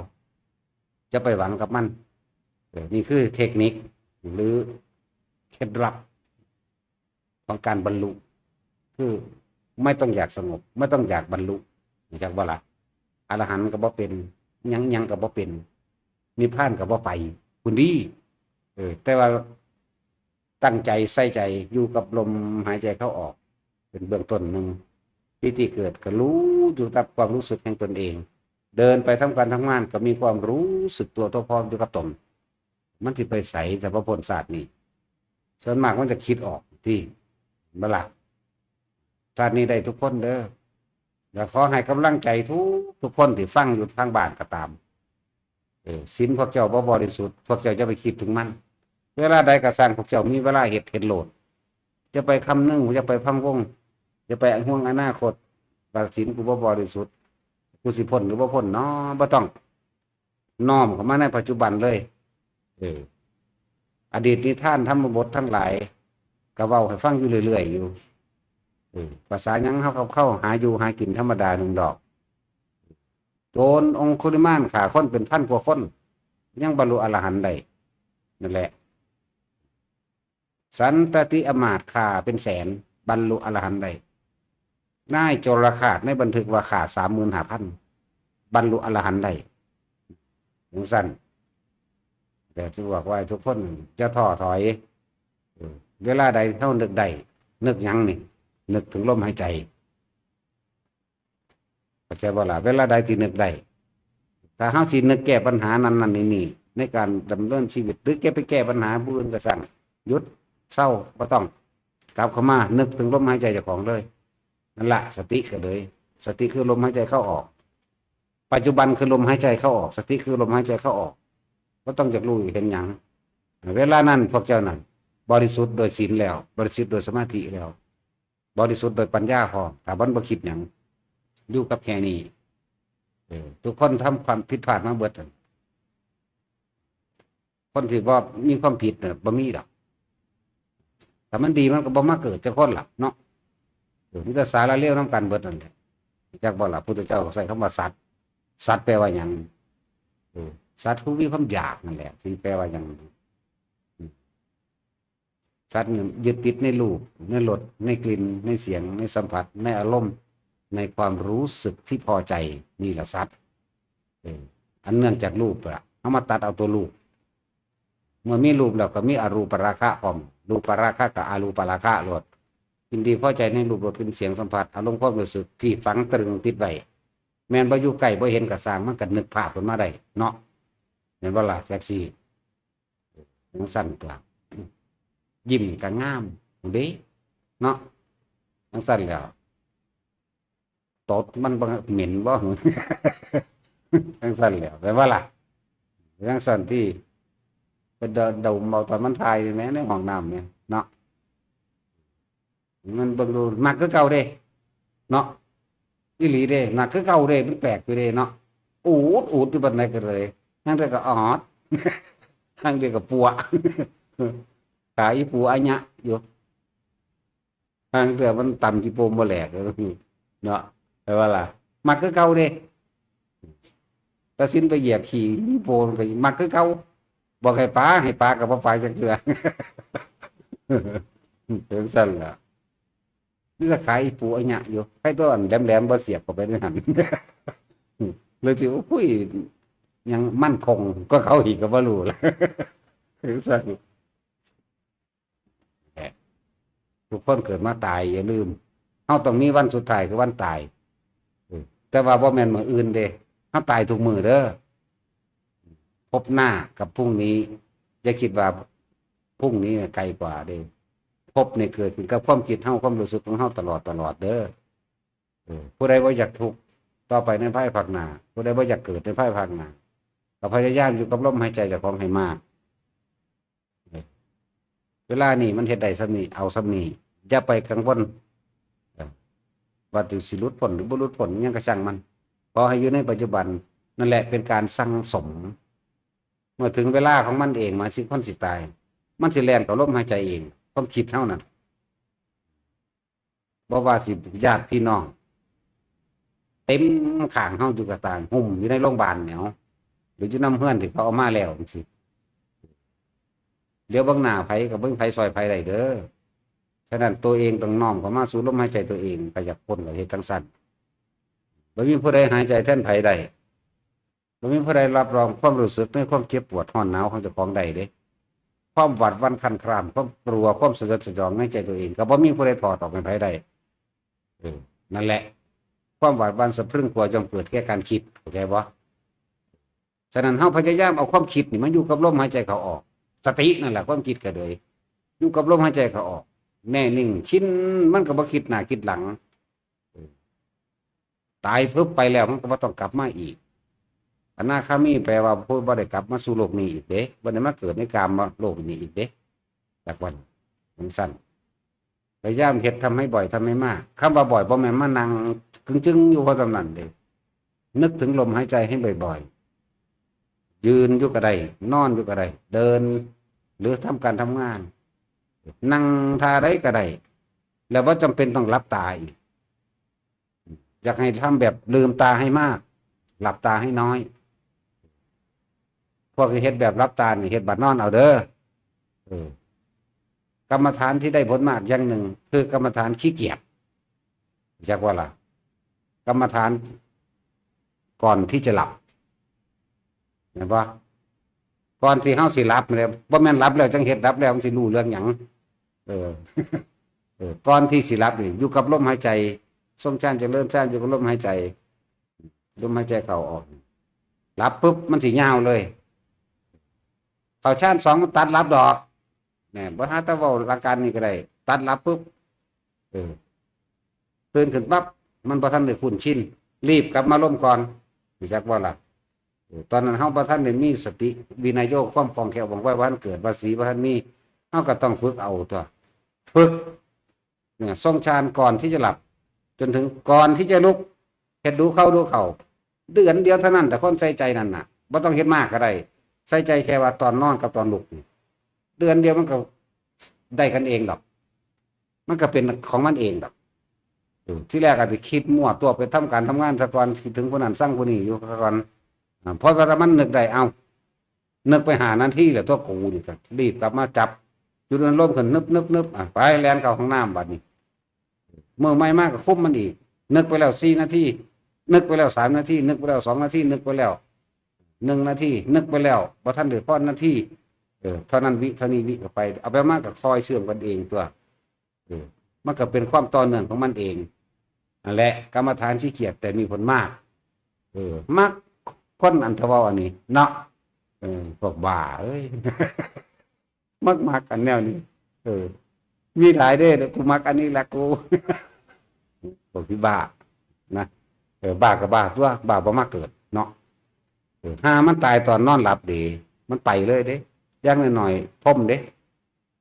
จะไปหวังกับมัน เออ นี่คือเทคนิค หรือเคล็ดลับ ของการบรรลุ คือไม่ต้องอยากสงบ ไม่ต้องอยากบรรลุ รู้จักบ่ล่ะ อรหันต์ก็บ่เป็น หยังหยังก็บ่เป็น นิพพานก็บ่ไป พุ้นดี เออ แต่ว่าตั้งใจใส่ใจอยู่กับลมหายใจเข้าออก เป็นเบื้องต้นหนึ่ง ปีติเกิดก็รู้อยู่กับความรู้สึกแห่งตนเอง เดินไปทำการทำงานก็มีความรู้สึกตัวทั่วพร้อมอยู่กับตน มันสิไปไสถ้าบ่พ้นชาตินี้ ส่วนมากมันจะคิดออกติ บ่ล่ะ ชาตินี้ได้ทุกคนเด้อ แล้วขอให้กำลังใจทุก ทุกคนที่ฟังอยู่ทางบ้านก็ตาม เออ ศีลพวกเจ้าบ่บริสุทธิ์ พวกเจ้าอย่าไปคิดถึงมัน เวลาใดก็ซ่าง พวกเจ้ามีเวลาเฮ็ด เฮ็ดโลด อย่าไปคำนึง อย่าไปพะวง อย่าไปห่วงอนาคต ว่าศีลกูบ่บริสุทธิ์ กูสิพ้นหรือบ่พ้นน้อ บ่ต้อง น้อมเข้ามาในปัจจุบันเลย เออ อดีตนิทานธรรมบททั้งหลาย ก็เว้าให้ฟังอยู่เรื่อยๆอยู่ เออ ภาษาหยังเฮาก็เข้าหาอยู่หากินธรรมดาหนึ่งดอก โจรองคุลิมานฆ่าคนเป็นพันกว่าคน ยังบรรลุอรหันต์ได้ นั่นแหละ สันตติอำมาตย์ฆ่าเป็นแสน บรรลุอรหันต์ได้ นายโจรฆาตในบันทึกว่าฆ่าสามหมื่นห้าพัน บรรลุอรหันต์ได้ จั่งซั้น แต่จะบอกว่าทุกคนจะท้อถอย เออ เวลาใดเฮานึกได้ นึกหยังนี่ นึกถึงลมหายใจ เข้าใจบ่ล่ะ เวลาใดที่นึกได้ ถ้าเฮาสินึกแก้ปัญหานั้นๆ นี่ๆ ในการดำเนินชีวิต หรือจะไปแก้ปัญหาผู้อื่นก็ซ่าง หยุด เซา บ่ต้อง กลับเข้ามานึกถึงลมหายใจเจ้าของเลย นั่นละ สติก็เลย สติคือลมหายใจเข้าออก ปัจจุบันคือลมหายใจเข้าออก สติคือลมหายใจเข้าออก บ่ต้องอยากรู้เห็นหยัง เวลานั้นพวกเจ้านั้น บริสุทธิ์โดยศีลแล้ว บริสุทธิ์โดยสมาธิแล้ว บริสุทธิ์โดยปัญญาพร้อม ถ้ามันบ่คิดหยัง อยู่กับแค่นี้ เออ ทุกคนทำความผิดพลาดมาเบิดนั่น คนที่บ่มีความผิดน่ะบ่มีดอก ถ้ามันดีมันก็บ่มาเกิดจักคนล่ะเนาะ เออ มีแต่สารเลวนำกันเบิดนั่นแหละ จักบ่ล่ะ พุทธเจ้าก็ใช้คำว่าสัตว์ สัตว์แปลว่าหยัง เออ สัตว์ผู้มีความอยากนั่นแหละ สิแปลว่าหยัง สัตว์เนี่ยยึดติดในรูป ในรส ในกลิ่น ในเสียง ในสัมผัส ในอารมณ์ ในความรู้สึกที่พอใจ นี่แหละสัตว์ เออ อันเนื่องจากรูปละ เอามาตัดเอาตัวรูป เมื่อมีรูปแล้วก็มีอรูปราคะพร้อม รูปราคะกับอรูปราคะโลด ยินดีพอใจในรูปรสกลิ่นเสียงสัมผัส อารมณ์ความรู้สึกที่ฝังตรึงติดไว้ แม่นบ่อยู่ใกล้บ่เห็นก็ซ่าง มันก็นึกภาพขึ้นมาได้เนาะ แม่นบ่ล่ะ จั่งซี้ จั่งซั้นตั๊ว ยิ้มก็งามเด้ เนาะ จั่งซั้นแหล้ว ตดมันบ่เหม็นบ่ จั่งซั้นแหล้ว แม่นบ่ล่ะ จั่งซั้นติ ไปดมเอาตอนมันถ่ายนี่แหม ในห้องน้ำนี่เนาะ มันเบิ่งดูมักคือเก่าเด้ เนาะ อีหลีเด้ มักคือเก่าเด้ มันแปลกอยู่เด้เนาะ อูดอูดอยู่บัดไหนก็เลย ทั้งเทื่อก็ออด ทั้งเทื่อก็ปัว ขาอีปูอะยะอยู่ ทั้งเทื่อมันตำขี้โป่งบ่แหลก เนาะ แปลว่าล่ะ มักคือเก่าเด้ ตัดสินไปเหยียบขี้อีปูก็มักคือเก่า บอกให้ปา ให้ปาก็บ่ปาจักเทื่อ จั่งซั่นล่ะ นี่ก็ขายอีปูอะยะอยู่ ใครตัวอันแหลมๆบ่เสียบเข้าไปในหั่น เลยสิ โอ้ย ยังมั่นคงก็เขาอีกก็บ่รู้ล่ะ จั่งซั่น ทุกคนเกิดมาตาย อย่าลืม เฮาต้องมีวันสุดท้ายคือวันตาย เออ แต่ว่าบ่แม่นมื้ออื่นเด้ เฮาตายทุกมื้อเด้อ พบหน้ากับพรุ่งนี้ อย่าคิดว่าพรุ่งนี้น่ะไกลกว่าเด้ พบนี่เกิดขึ้นกับความคิดเฮา ความรู้สึกของเฮาตลอด ตลอดเด้อ เออ ผู้ใดบ่อยากทุกข์ต่อไปในภายภาคหน้า ผู้ใดบ่อยากเกิดในภายภาคหน้า ก็พยายามอยู่กับลมหายใจเจ้าของให้มาก เวลานี้มันเฮ็ดได้ส่ำนี้ เอาส่ำนี้ อย่าไปกังวล เอ่อ ว่าสิหลุดพ้นหรือบ่หลุดพ้น อิหยังก็ช่างมัน ขอให้อยู่ในปัจจุบัน นั่นแหละเป็นการสั่งสม เมื่อถึงเวลาของมันเอง หมายถึงคนสิตาย มันสิแล่นเข้าลมหายใจเอง ความคิดเฮานั่น บ่ว่าสิญาติพี่น้อง เต็มข้างเฮาอยู่ก็ตาม หุ้มอยู่ในโรงพยาบาลแหนว หรืออยู่นำเฮือนที่เขาเอามาแล้วจั่งซี้ เดี๋ยวเบิ่งหน้าไผก็บ่มีไผซ่อยไผได้เด้อ ฉะนั้นตัวเองต้องน้อมเข้ามาสู่ลมหายใจตัวเอง ก็อยากพ้นก็เฮ็ดจั่งซั่น บ่มีผู้ใดหายใจแทนไผได้ บ่มีผู้ใดรับรองความรู้สึกในความเจ็บปวดร้อนหนาวของเจ้าของได้เด้ ความหวาดหวั่นคลานคลาม ความกลัว ความสยดสยองในใจตัวเอง ก็บ่มีผู้ใดถอดออกให้ไผได้ เออ นั่นแหละ ความหวาดหวั่นสะพรึงกลัวย่อมเกิดแก่การคิด เข้าใจบ่ ฉะนั้นเฮาพยายามเอาความคิดนี่มาอยู่กับลมหายใจเข้าออก สตินั่นแหละความคิดก็เลย อยู่กับลมหายใจเข้าออก แน่นิ่ง ชิน มันก็บ่คิดหน้าคิดหลัง เออ ตายปุ๊บไปแล้วมันก็บ่ต้องกลับมาอีก อนาคามีแปลว่าผู้บ่ได้กลับมาสู่โลกนี้อีกเด้ บ่ได้มาเกิดในกามโลกนี้อีกเด้ จากวัน มันสั้น พยายามเฮ็ด ทำให้บ่อย ทำให้มาก คำว่าบ่อยบ่แม่นมานั่งกึ่งจึงอยู่พอส่ำนั้นเด้ นึกถึงลมหายใจให้บ่อยๆ ยืนอยู่ก็ได้ นอนอยู่ก็ได้ เดิน หรือทำการทำงาน นั่งท่าใดก็ได้ แล้วบ่จำเป็นต้องหลับตาอีก อยากให้ทำแบบลืมตาให้มาก หลับตาให้น้อย พวกที่เฮ็ดแบบหลับตานี่เฮ็ดบัดนอนเอาเด้อ เออ กรรมฐานที่ได้ผลมากอย่างหนึ่ง คือกรรมฐานขี้เกียจ จักว่าล่ะ กรรมฐานก่อนที่จะหลับ เห็นปะ ก่อนที่เฮาสิหลับเนี่ย บ่แม่นหลับแล้วจั่งเฮ็ด หลับแล้วมันสิรู้เรื่องหยัง เออ เออ ก่อนที่สิหลับนี่ อยู่กับลมหายใจ ทรงฌานเจริญฌานอยู่กับลมหายใจ ลมหายใจเข้าออก หลับปุ๊บมันสิยาวเลย เข้าฌานสองมันตัดหลับดอก เนี่ย บ่หาแต่เว้าหลักการนี่ก็ได้ ตัดหลับปุ๊บ เออ ตื่นขึ้นปั๊บ มันบ่ทันได้คุ้นชิน รีบกลับมาลมก่อน รู้จักบ่ล่ะ เออ ตอนนั้นเฮาบ่ทันได้มีสติวินัยโย ความคล่องแคล่วว่องไวบ่ทันเกิด วสีบ่ทันมี เฮาก็ต้องฝึกเอาตั๊ว ฝึก เนี่ย ทรงฌานก่อนที่จะหลับ จนถึงก่อนที่จะลุก เฮ็ดดูเข้าดูเข้า เดือนเดียวเท่านั้น แต่คนใส่ใจนั่นน่ะ บ่ต้องเฮ็ดมากก็ได้ ใส่ใจแค่ว่าตอนนอนกับตอนลุกนี่ เดือนเดียวมันก็ได้กันเองดอก มันก็เป็นของมันเองดอก เออ ที่แรกอาจจะคิดมั่วตัวไปทำการทำงานซะก่อน คิดถึงผู้นั้นซังผู้นี้อยู่ซะก่อน อ่า พอเวลามันนึกได้ เอ้า นึกไปห้านาทีแล้วตั๊ว กูนี่ก็รีบกลับมาจับ จุดนั้นลมขึ้น นึบนึบนึบ อ่ะ ไปแล่นเข้าห้องน้ำบัดนี้ มื้อใหม่มาก็คุมมันอีก นึกไปแล้วสี่นาที นึกไปแล้วสามนาที นึกไปแล้วสองนาที นึกไปแล้วหนึ่งนาที นึกไปแล้วบ่ทันได้พอนาที เออ เท่านั้นวิ เท่านี้วิเข้าไป เอาไปมาก็คอยเชื่อมกันเองตั๊ว เออ มันก็เป็นความต่อเนื่องของมันเอง นั่นแหละ กรรมฐานขี้เกียจแต่มีผลมาก เออ มักคนอันทะเว้าอันนี้เนาะ เออ พวกบ้าเอ้ย มัก มักอันแนวนี้ เออ มีหลายเด้ แต่กูมักอันนี้ละกู พวกที่บ้า นะ เออ บ้าก็บ้าตั๊ว บ้าบ่มาเกิดเนาะ เออ ห่ามันตายตอนนอนหลับเด้ มันไปเลยเด้ อย่างน้อยๆ พรหมเด้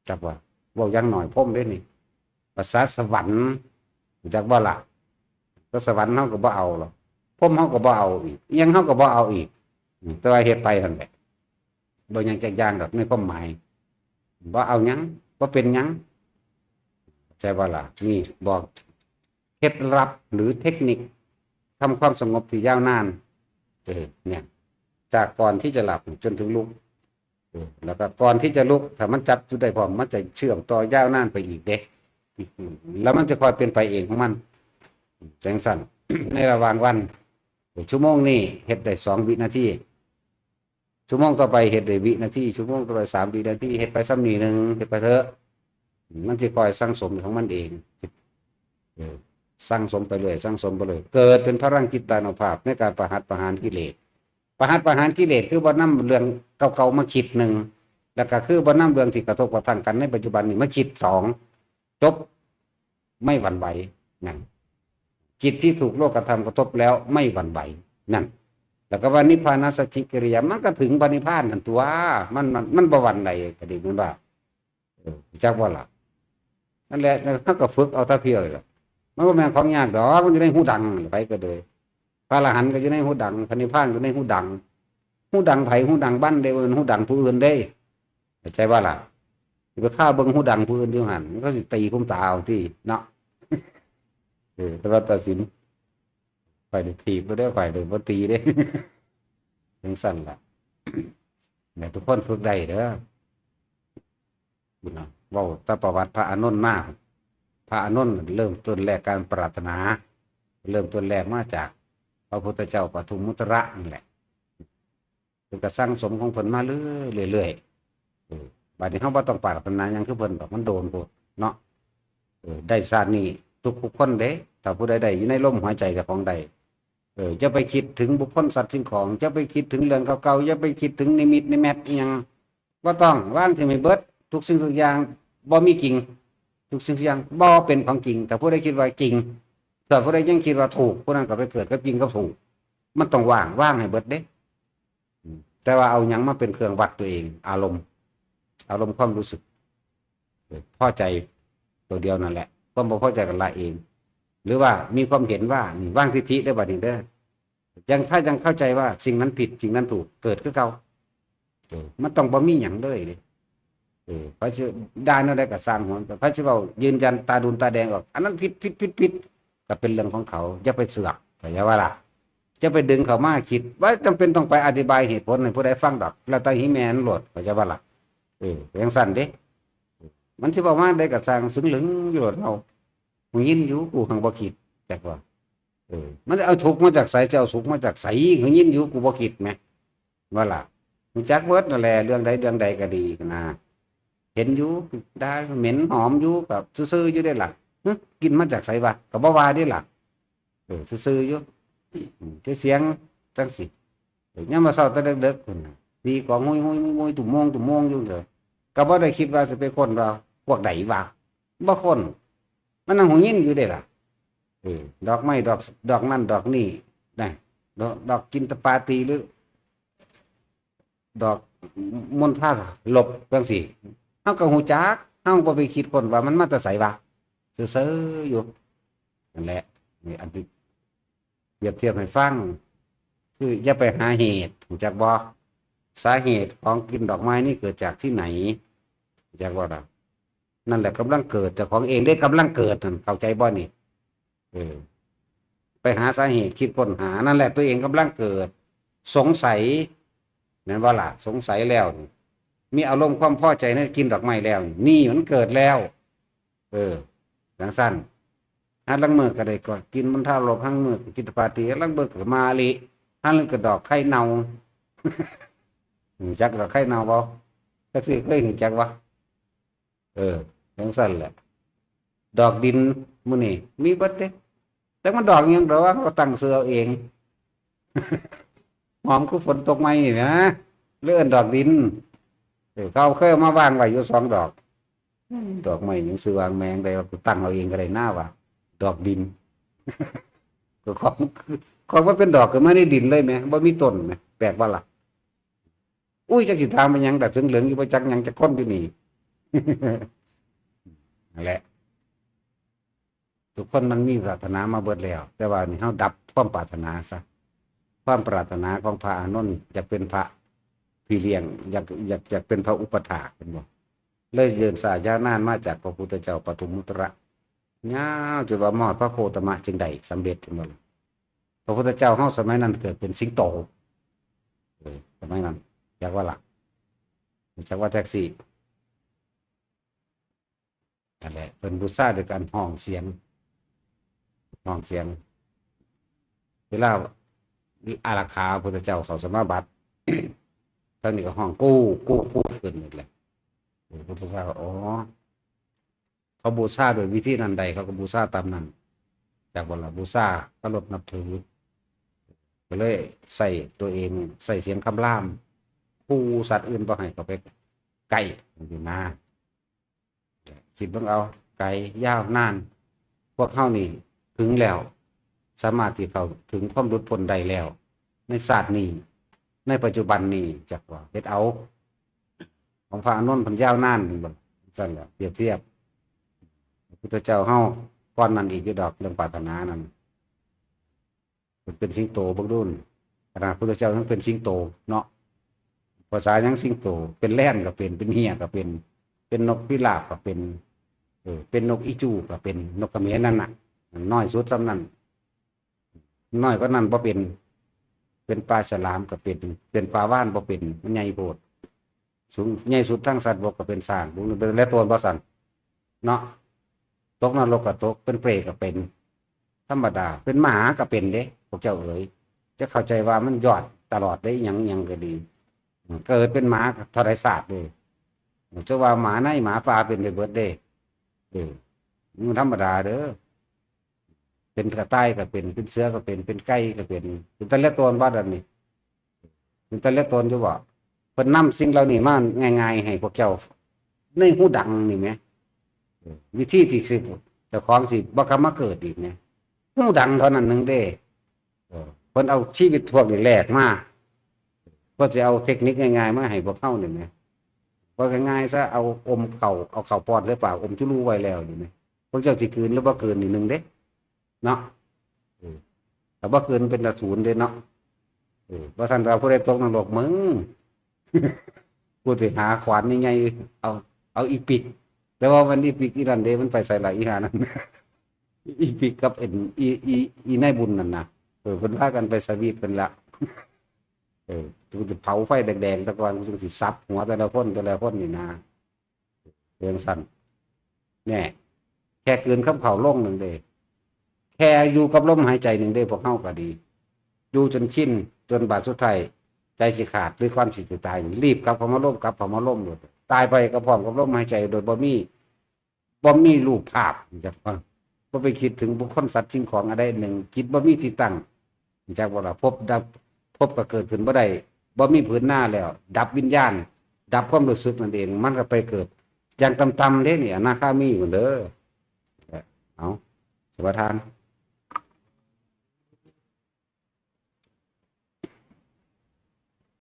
จักว่า เว้าอย่างน้อยพรหมเด้นี่ ภาษาสวรรค์ รู้จักบ่ล่ะ? ก็สวรรค์เฮาก็บ่เอาหรอก พรหมเฮาก็บ่เอาอีก อิหยังเฮาก็บ่เอาอีก อืม แต่ว่าเฮ็ดไปนั่นแหละ บ่หยังจักอย่างดอกในความหมาย บ่เอาหยัง บ่เป็นหยัง ใช่บ่ล่ะ? นี่บอกเคล็ดลับหรือเทคนิคทำความสงบที่ยาวนาน เออ เนี่ย จากก่อนที่จะหลับจนถึงลุก เออ แล้วก็ก่อนที่จะลุก ถ้ามันจับจุดได้พร้อม มันจะเชื่อมต่อยาวนานไปอีกเด้ แล้วมันจะค่อยเป็นไปเองของมัน จังซั่น ในระหว่างวัน ชั่วโมงนี้เฮ็ดได้สองวินาที ชั่วโมงต่อไปเฮ็ดได้วินาที ชั่วโมงต่อไปสามวินาที เฮ็ดไปส่ำนี้หนึ่ง เฮ็ดไปเถอะ มันสิค่อยสั่งสมของมันเอง เออ สั่งสมไปเรื่อย สั่งสมไปเรื่อย เกิดเป็นพลังจิตตานุภาพในการประหัตประหารกิเลส ประหัตประหารกิเลสคือบ่นำเรื่องเก่าๆมาคิด หนึ่ง แล้วก็คือบ่นำเรื่องที่กระทบกระทั่งกันในปัจจุบันนี่มาคิด สอง จบ ไม่หวั่นไหว นั่น จิตที่ถูกโลกธรรมกระทบแล้วไม่หวั่นไหว นั่น แล้วก็ว่านิพพานัสสะจิกิริยา มันก็ถึงพระนิพพานนั่นตัว มัน มัน มันบ่หวั่นไหวก็ดี มันว่า เออ จักว่าล่ะ นั่นแหละ เฮาก็ฝึกเอาแต่เพียงล่ะ มันบ่แม่นของยากดอก มันอยู่ในหูดัง ไผก็เลย พระอรหันต์ก็อยู่ในหูดัง พระนิพพานก็อยู่ในหูดัง หูดังไผ หูดังมันเด้ บ่แม่นหูดังผู้อื่นเด้ เข้าใจบ่ล่ะ? สิไปคาเบิ่งหูดังผู้อื่นอยู่หั่น มันก็สิตีคุมตาเอาติเนาะ เออ แต่ว่าตัดสิน ข้อยนี่ถีบโลดเด้อ ข้อยนี่บ่ตีเด้ จังซั่นล่ะ ให้ทุกคนฝึกได้เด้อ เนาะ เว้าแต่ประวัติพระอานนท์มา พระอานนท์เริ่มต้นแรกการปรารถนา เริ่มต้นแรกมาจากพระพุทธเจ้าปทุมมุตระนั่นแหละ เพิ่นก็สั่งสมของเพิ่นมาเรื่อยๆ เรื่อยๆ เออ บัดนี้เฮาบ่ต้องปรารถนาหยังคือเพิ่นดอก มันโดนโพดเนาะ เออ ได้ชาตินี้ทุกๆคนเด้ ถ้าผู้ใดได้อยู่ในลมหายใจเจ้าของได้ เออ อย่าไปคิดถึงบุคคลสัตว์สิ่งของ อย่าไปคิดถึงเรื่องเก่าๆ อย่าไปคิดถึงนิมิตนิมิตอิหยัง บ่ต้อง วางถิ่มให้เบิด ทุกสิ่งทุกอย่างบ่มีจริง ทุกสิ่งทุกอย่างบ่เป็นของจริง ถ้าผู้ใดคิดว่าจริง ถ้าผู้ใดยังคิดว่าถูก ผู้นั้นก็ไปเกิดกับจริงกับถูก มันต้องวาง วางให้เบิดเด้ อืม แต่ว่าเอาหยังมาเป็นเครื่องวัดตัวเอง อารมณ์ อารมณ์ความรู้สึก เออ พอใจตัวเดียวนั่นแหละ ความบ่พอใจก็ละเอง หรือว่ามีความเห็นว่า นี่ วางทิฏฐิเด้อบัดนี้เด้อ ยัง ถ้ายังเข้าใจว่าสิ่งนั้นผิด สิ่งนั้นถูก เกิดคือเก่า เออ มันต้องบ่มีหยังเลยเด้ เออ ไผสิด่าแนวใดก็ซ่างหัว ไผสิเว้ายืนยันตาดูนตาแดงออก อันนั้นผิด ผิด ผิด ผิด ก็เป็นเรื่องของเขา อย่าไปเสือก เข้าใจบ่ล่ะ? อย่าไปดึงเข้ามาคิด บ่จำเป็นต้องไปอธิบายเหตุผลให้ผู้ใดฟังดอก แล้วแต่อีแม่มันโลด เข้าใจบ่ล่ะ? เออ จังซั่นเด้ มันสิเว้ามาใดก็ซ่าง ซึ่งลึงอยู่โลดเฮา หูยินอยู่ กูหังบ่คิด จักว่า เออ มันเอาทุกข์มาจากไส จะเอาสุขมาจากไส หูยินอยู่ กูบ่คิดแหม ว่าล่ะ รู้จักเบิดนั่นแหละ เรื่องใดเรื่องใดก็ดีนะ เห็นอยู่ ได้ เหม็นหอมอยู่ ก็ซื่อๆอยู่เด้ล่ะ หึ กลิ่นมาจากไสวะ ก็บ่ว่าเด้ล่ะ เออ ซื่อๆอยู่ อืม คือเสียงจังสิ เออ ยามมื้อเช้าแต่เด็กๆ พุ่นน่ะ ตีกลองหุยๆๆๆ ตุ้มโมง ตุ้มโมงอยู่เด้อ ก็บ่ได้คิดว่าสิไปค้นว่าพวกใดวะ บ่ค้น มันนั่งหูยินอยู่เด้ล่ะ เออ ดอกไม้ดอก ดอกนั่นดอกนี่นะ ดอก ดอกจินตปาตีหรือ ดอกมณฑาลบจังซี้ เฮาก็ฮู้จัก เฮาบ่ไปคิดค้นว่ามันมาแต่ไสวะ ซื่อๆอยู่ นั่นแหละ นี่อันที่เปรียบเทียบให้ฟัง คืออย่าไปหาเหตุ รู้จักบ่? สาเหตุของกลิ่นดอกไม้นี่เกิดจากที่ไหน รู้จักบ่ล่ะ? นั่นแหละกำลังเกิด เจ้าของเองเด้กำลังเกิดนั่น เข้าใจบ่นี่? เออ ไปหาสาเหตุ คิดค้นหา นั่นแหละตัวเองกำลังเกิด สงสัย แม่นบ่ล่ะ? สงสัยแล้วนี่ มีอารมณ์ความพอใจในกลิ่นดอกไม้แล้วนี่ นี่มันเกิดแล้ว เออ จังซั่น หาลางมื้อก็ได้ก็กลิ่นมณฑาลบ หาลางมื้อก็จินตปาตี หาลางมื้อก็มาลิ หาลางก็ดอกไข่เน่า รู้จักดอกไข่เน่าบ่? จักสิเคยรู้จักบ่? เออ จังซั่นแหละ ดอกดินมื้อนี้มีเบิดเด้ แต่มันดอกอิหยังดอก ก็ตั้งชื่อเอาเอง หอมคือฝนตกใหม่นี่นะ เลยเอิ้นดอกดิน เออ เขาเคยเอามาวางไว้อยู่สองดอก อืม ดอกไม้หยังชื่อวางแมงใดวะ กูตั้งเอาเองก็ได้นะวะ ดอกดิน ก็ของ ของมันเป็นดอกขึ้นมาในดินเลยแหม บ่มีต้นแหม แปลกบ่ล่ะ? อุ้ย จักสิถามมันหยัง ดาดเสิงเหลืองอยู่ บ่จักหยังจักคนอยู่นี่ นั่นแหละ ทุกคนมันมีปรารถนามาเบิดแล้ว แต่ว่านี่เฮาดับความปรารถนาซะ ความปรารถนาของพระอานนท์อยากเป็นพระพี่เลี้ยง อยากอยากอยากเป็นพระอุปัฏฐากเห็นบ่ เลยเดินสายยาวนานมาจากพระพุทธเจ้าปทุมมุตระ ยาวจนว่ามาฮอดพระโคตมะจึงได้สำเร็จเห็นบ่ล่ะ พระพุทธเจ้าเฮาสมัยนั้นเกิดเป็นสิงโต เออ สมัยนั้น จักว่าล่ะ จักว่าแท็กซี่ นั่นแหละ เพิ่นบูชาด้วยการฮ้องเสียง ฮ้องเสียง เวลาอารักขาพระพุทธเจ้าเข้าสมาบัติ ทางนี้ก็ฮ้องกู้กู้กู้ขึ้นนี่แหละ พระพุทธเจ้า อ๋อ เขาบูชาด้วยวิธีนั้นใด เขาก็บูชาตามนั้น จักว่าล่ะ บูชาเคารพนับถือ ก็เลยใส่ตัวเอง ใส่เสียงคำราม คู่สัตว์อื่นบ่ให้เข้าไปใกล้ จั่งซี้นะ คิดเบิ่งเอา ไกลยาวนาน พวกเฮานี่ถึงแล้ว สามารถที่เข้าถึงความหลุดพ้นได้แล้ว ในชาตินี้ ในปัจจุบันนี้ จักว่า เฮ็ดเอา ของพระอานนท์เพิ่นยาวนาน ซั่นแหละ เปรียบเทียบ พระพุทธเจ้าเฮาก่อนนั้นอีกอยู่ดอก เรื่องปรารถนานั้น เพิ่นเป็นสิงโตเบิ่งดู ขนาดพระพุทธเจ้ายังเป็นสิงโตเนาะ ภาษายังสิงโต เป็นแล่นก็เป็น เป็นเฮียก็เป็น เป็นนกพิราบก็เป็น เออ เป็นนกอีจูก็เป็น นกเขมรนั่นน่ะ น้อยสุดส่ำนั้น น้อยกว่านั้นบ่เป็น เป็นปลาฉลามก็เป็น เป็นปลาวาฬบ่เป็น มันใหญ่โพด สูง ใหญ่สุดทางสัตว์บกก็เป็นช้าง บุญเป็นและตัวบ่สั่น เนาะ ตกนรกก็ตก เป็นเปรตก็เป็น ธรรมดา เป็นหมาก็เป็นเด้ พวกเจ้าเอ๋ย จะเข้าใจว่ามันยอดตลอดได้ หยังหยังก็ดี เกิดเป็นหมาเท่าไรชาติเด้ จะว่าหมาในหมาป่าเป็นไปเบิดเด้ เออ มันธรรมดาเด้อ เป็นกระต่ายก็เป็น เป็นเสือก็เป็น เป็นไก่ก็เป็น เป็นแต่ละตัวว่าดันนี่ เป็นแต่ละตัวอยู่บ่ เพิ่นนำสิ่งเหล่านี้มาง่ายๆให้พวกเจ้า ในหูดังนี่แหม เออ วิธีที่สิ เจ้าของสิบ่กลับมาเกิดอีกแหม หูดังเท่านั้นหนึ่งเด้ เออ เพิ่นเอาชีวิตพวกนี้แลกมา เพิ่นสิเอาเทคนิคง่ายๆมาให้พวกเฮานี่แหม ว่าง่ายๆซะ เอาอมข้าว เอาข้าวป้อนใส่ปาก อมจุลูไว้แล้วนี่แหม พวกเจ้าสิกลืนหรือบ่กลืนนี่หนึ่งเด้ เนาะ เออ ถ้าบ่กลืนเป็นอสูรเด้เนาะ เออ บ่ซั่นว่าผู้ใดตกนรก มึง กูสิหาขวานใหญ่ๆ เอา เอาอีปิก แต่ว่ามันอีปิกอีนั่นเด้ มันไปไสล่ะ อีห่านั่น อีปิกกับเอ็น อี อี อีนายบุญนั่นน่ะ เออ เพิ่นพากันไปสวีทเพิ่นละ เออ กูสิเผาไฟแดงๆ ซะก่อน กูจั่งสิสับหัวแต่ละคน แต่ละคนนี่นะ เรื่องสั้น แน่ แค่กลืนคำข้าวลงหนึ่งเด้ แค่อยู่กับลมหายใจหนึ่งเด้ พวกเฮาก็ดี อยู่จนชิน จนบาดสุดท้าย ใจสิขาด หรือก่อนสิตาย รีบกลับเข้ามาลม กลับเข้ามาลมโลด ตายไปก็พร้อมกับลมหายใจ โดยบ่มี บ่มีรูปภาพ จักว่า บ่ไปคิดถึงบุคคลสัตว์สิ่งของอันใดหนึ่ง จิตบ่มีที่ตั้ง จักว่าล่ะ พบดับ พบก็เกิดขึ้นบ่ได้ บ่มีผืนหน้าแล้ว ดับวิญญาณ ดับความรู้สึกนั่นเอง มันก็ไปเกิด อย่างต่ำๆเด้นี่ อนาคามีพุ้นเด้อ เอา สมาทาน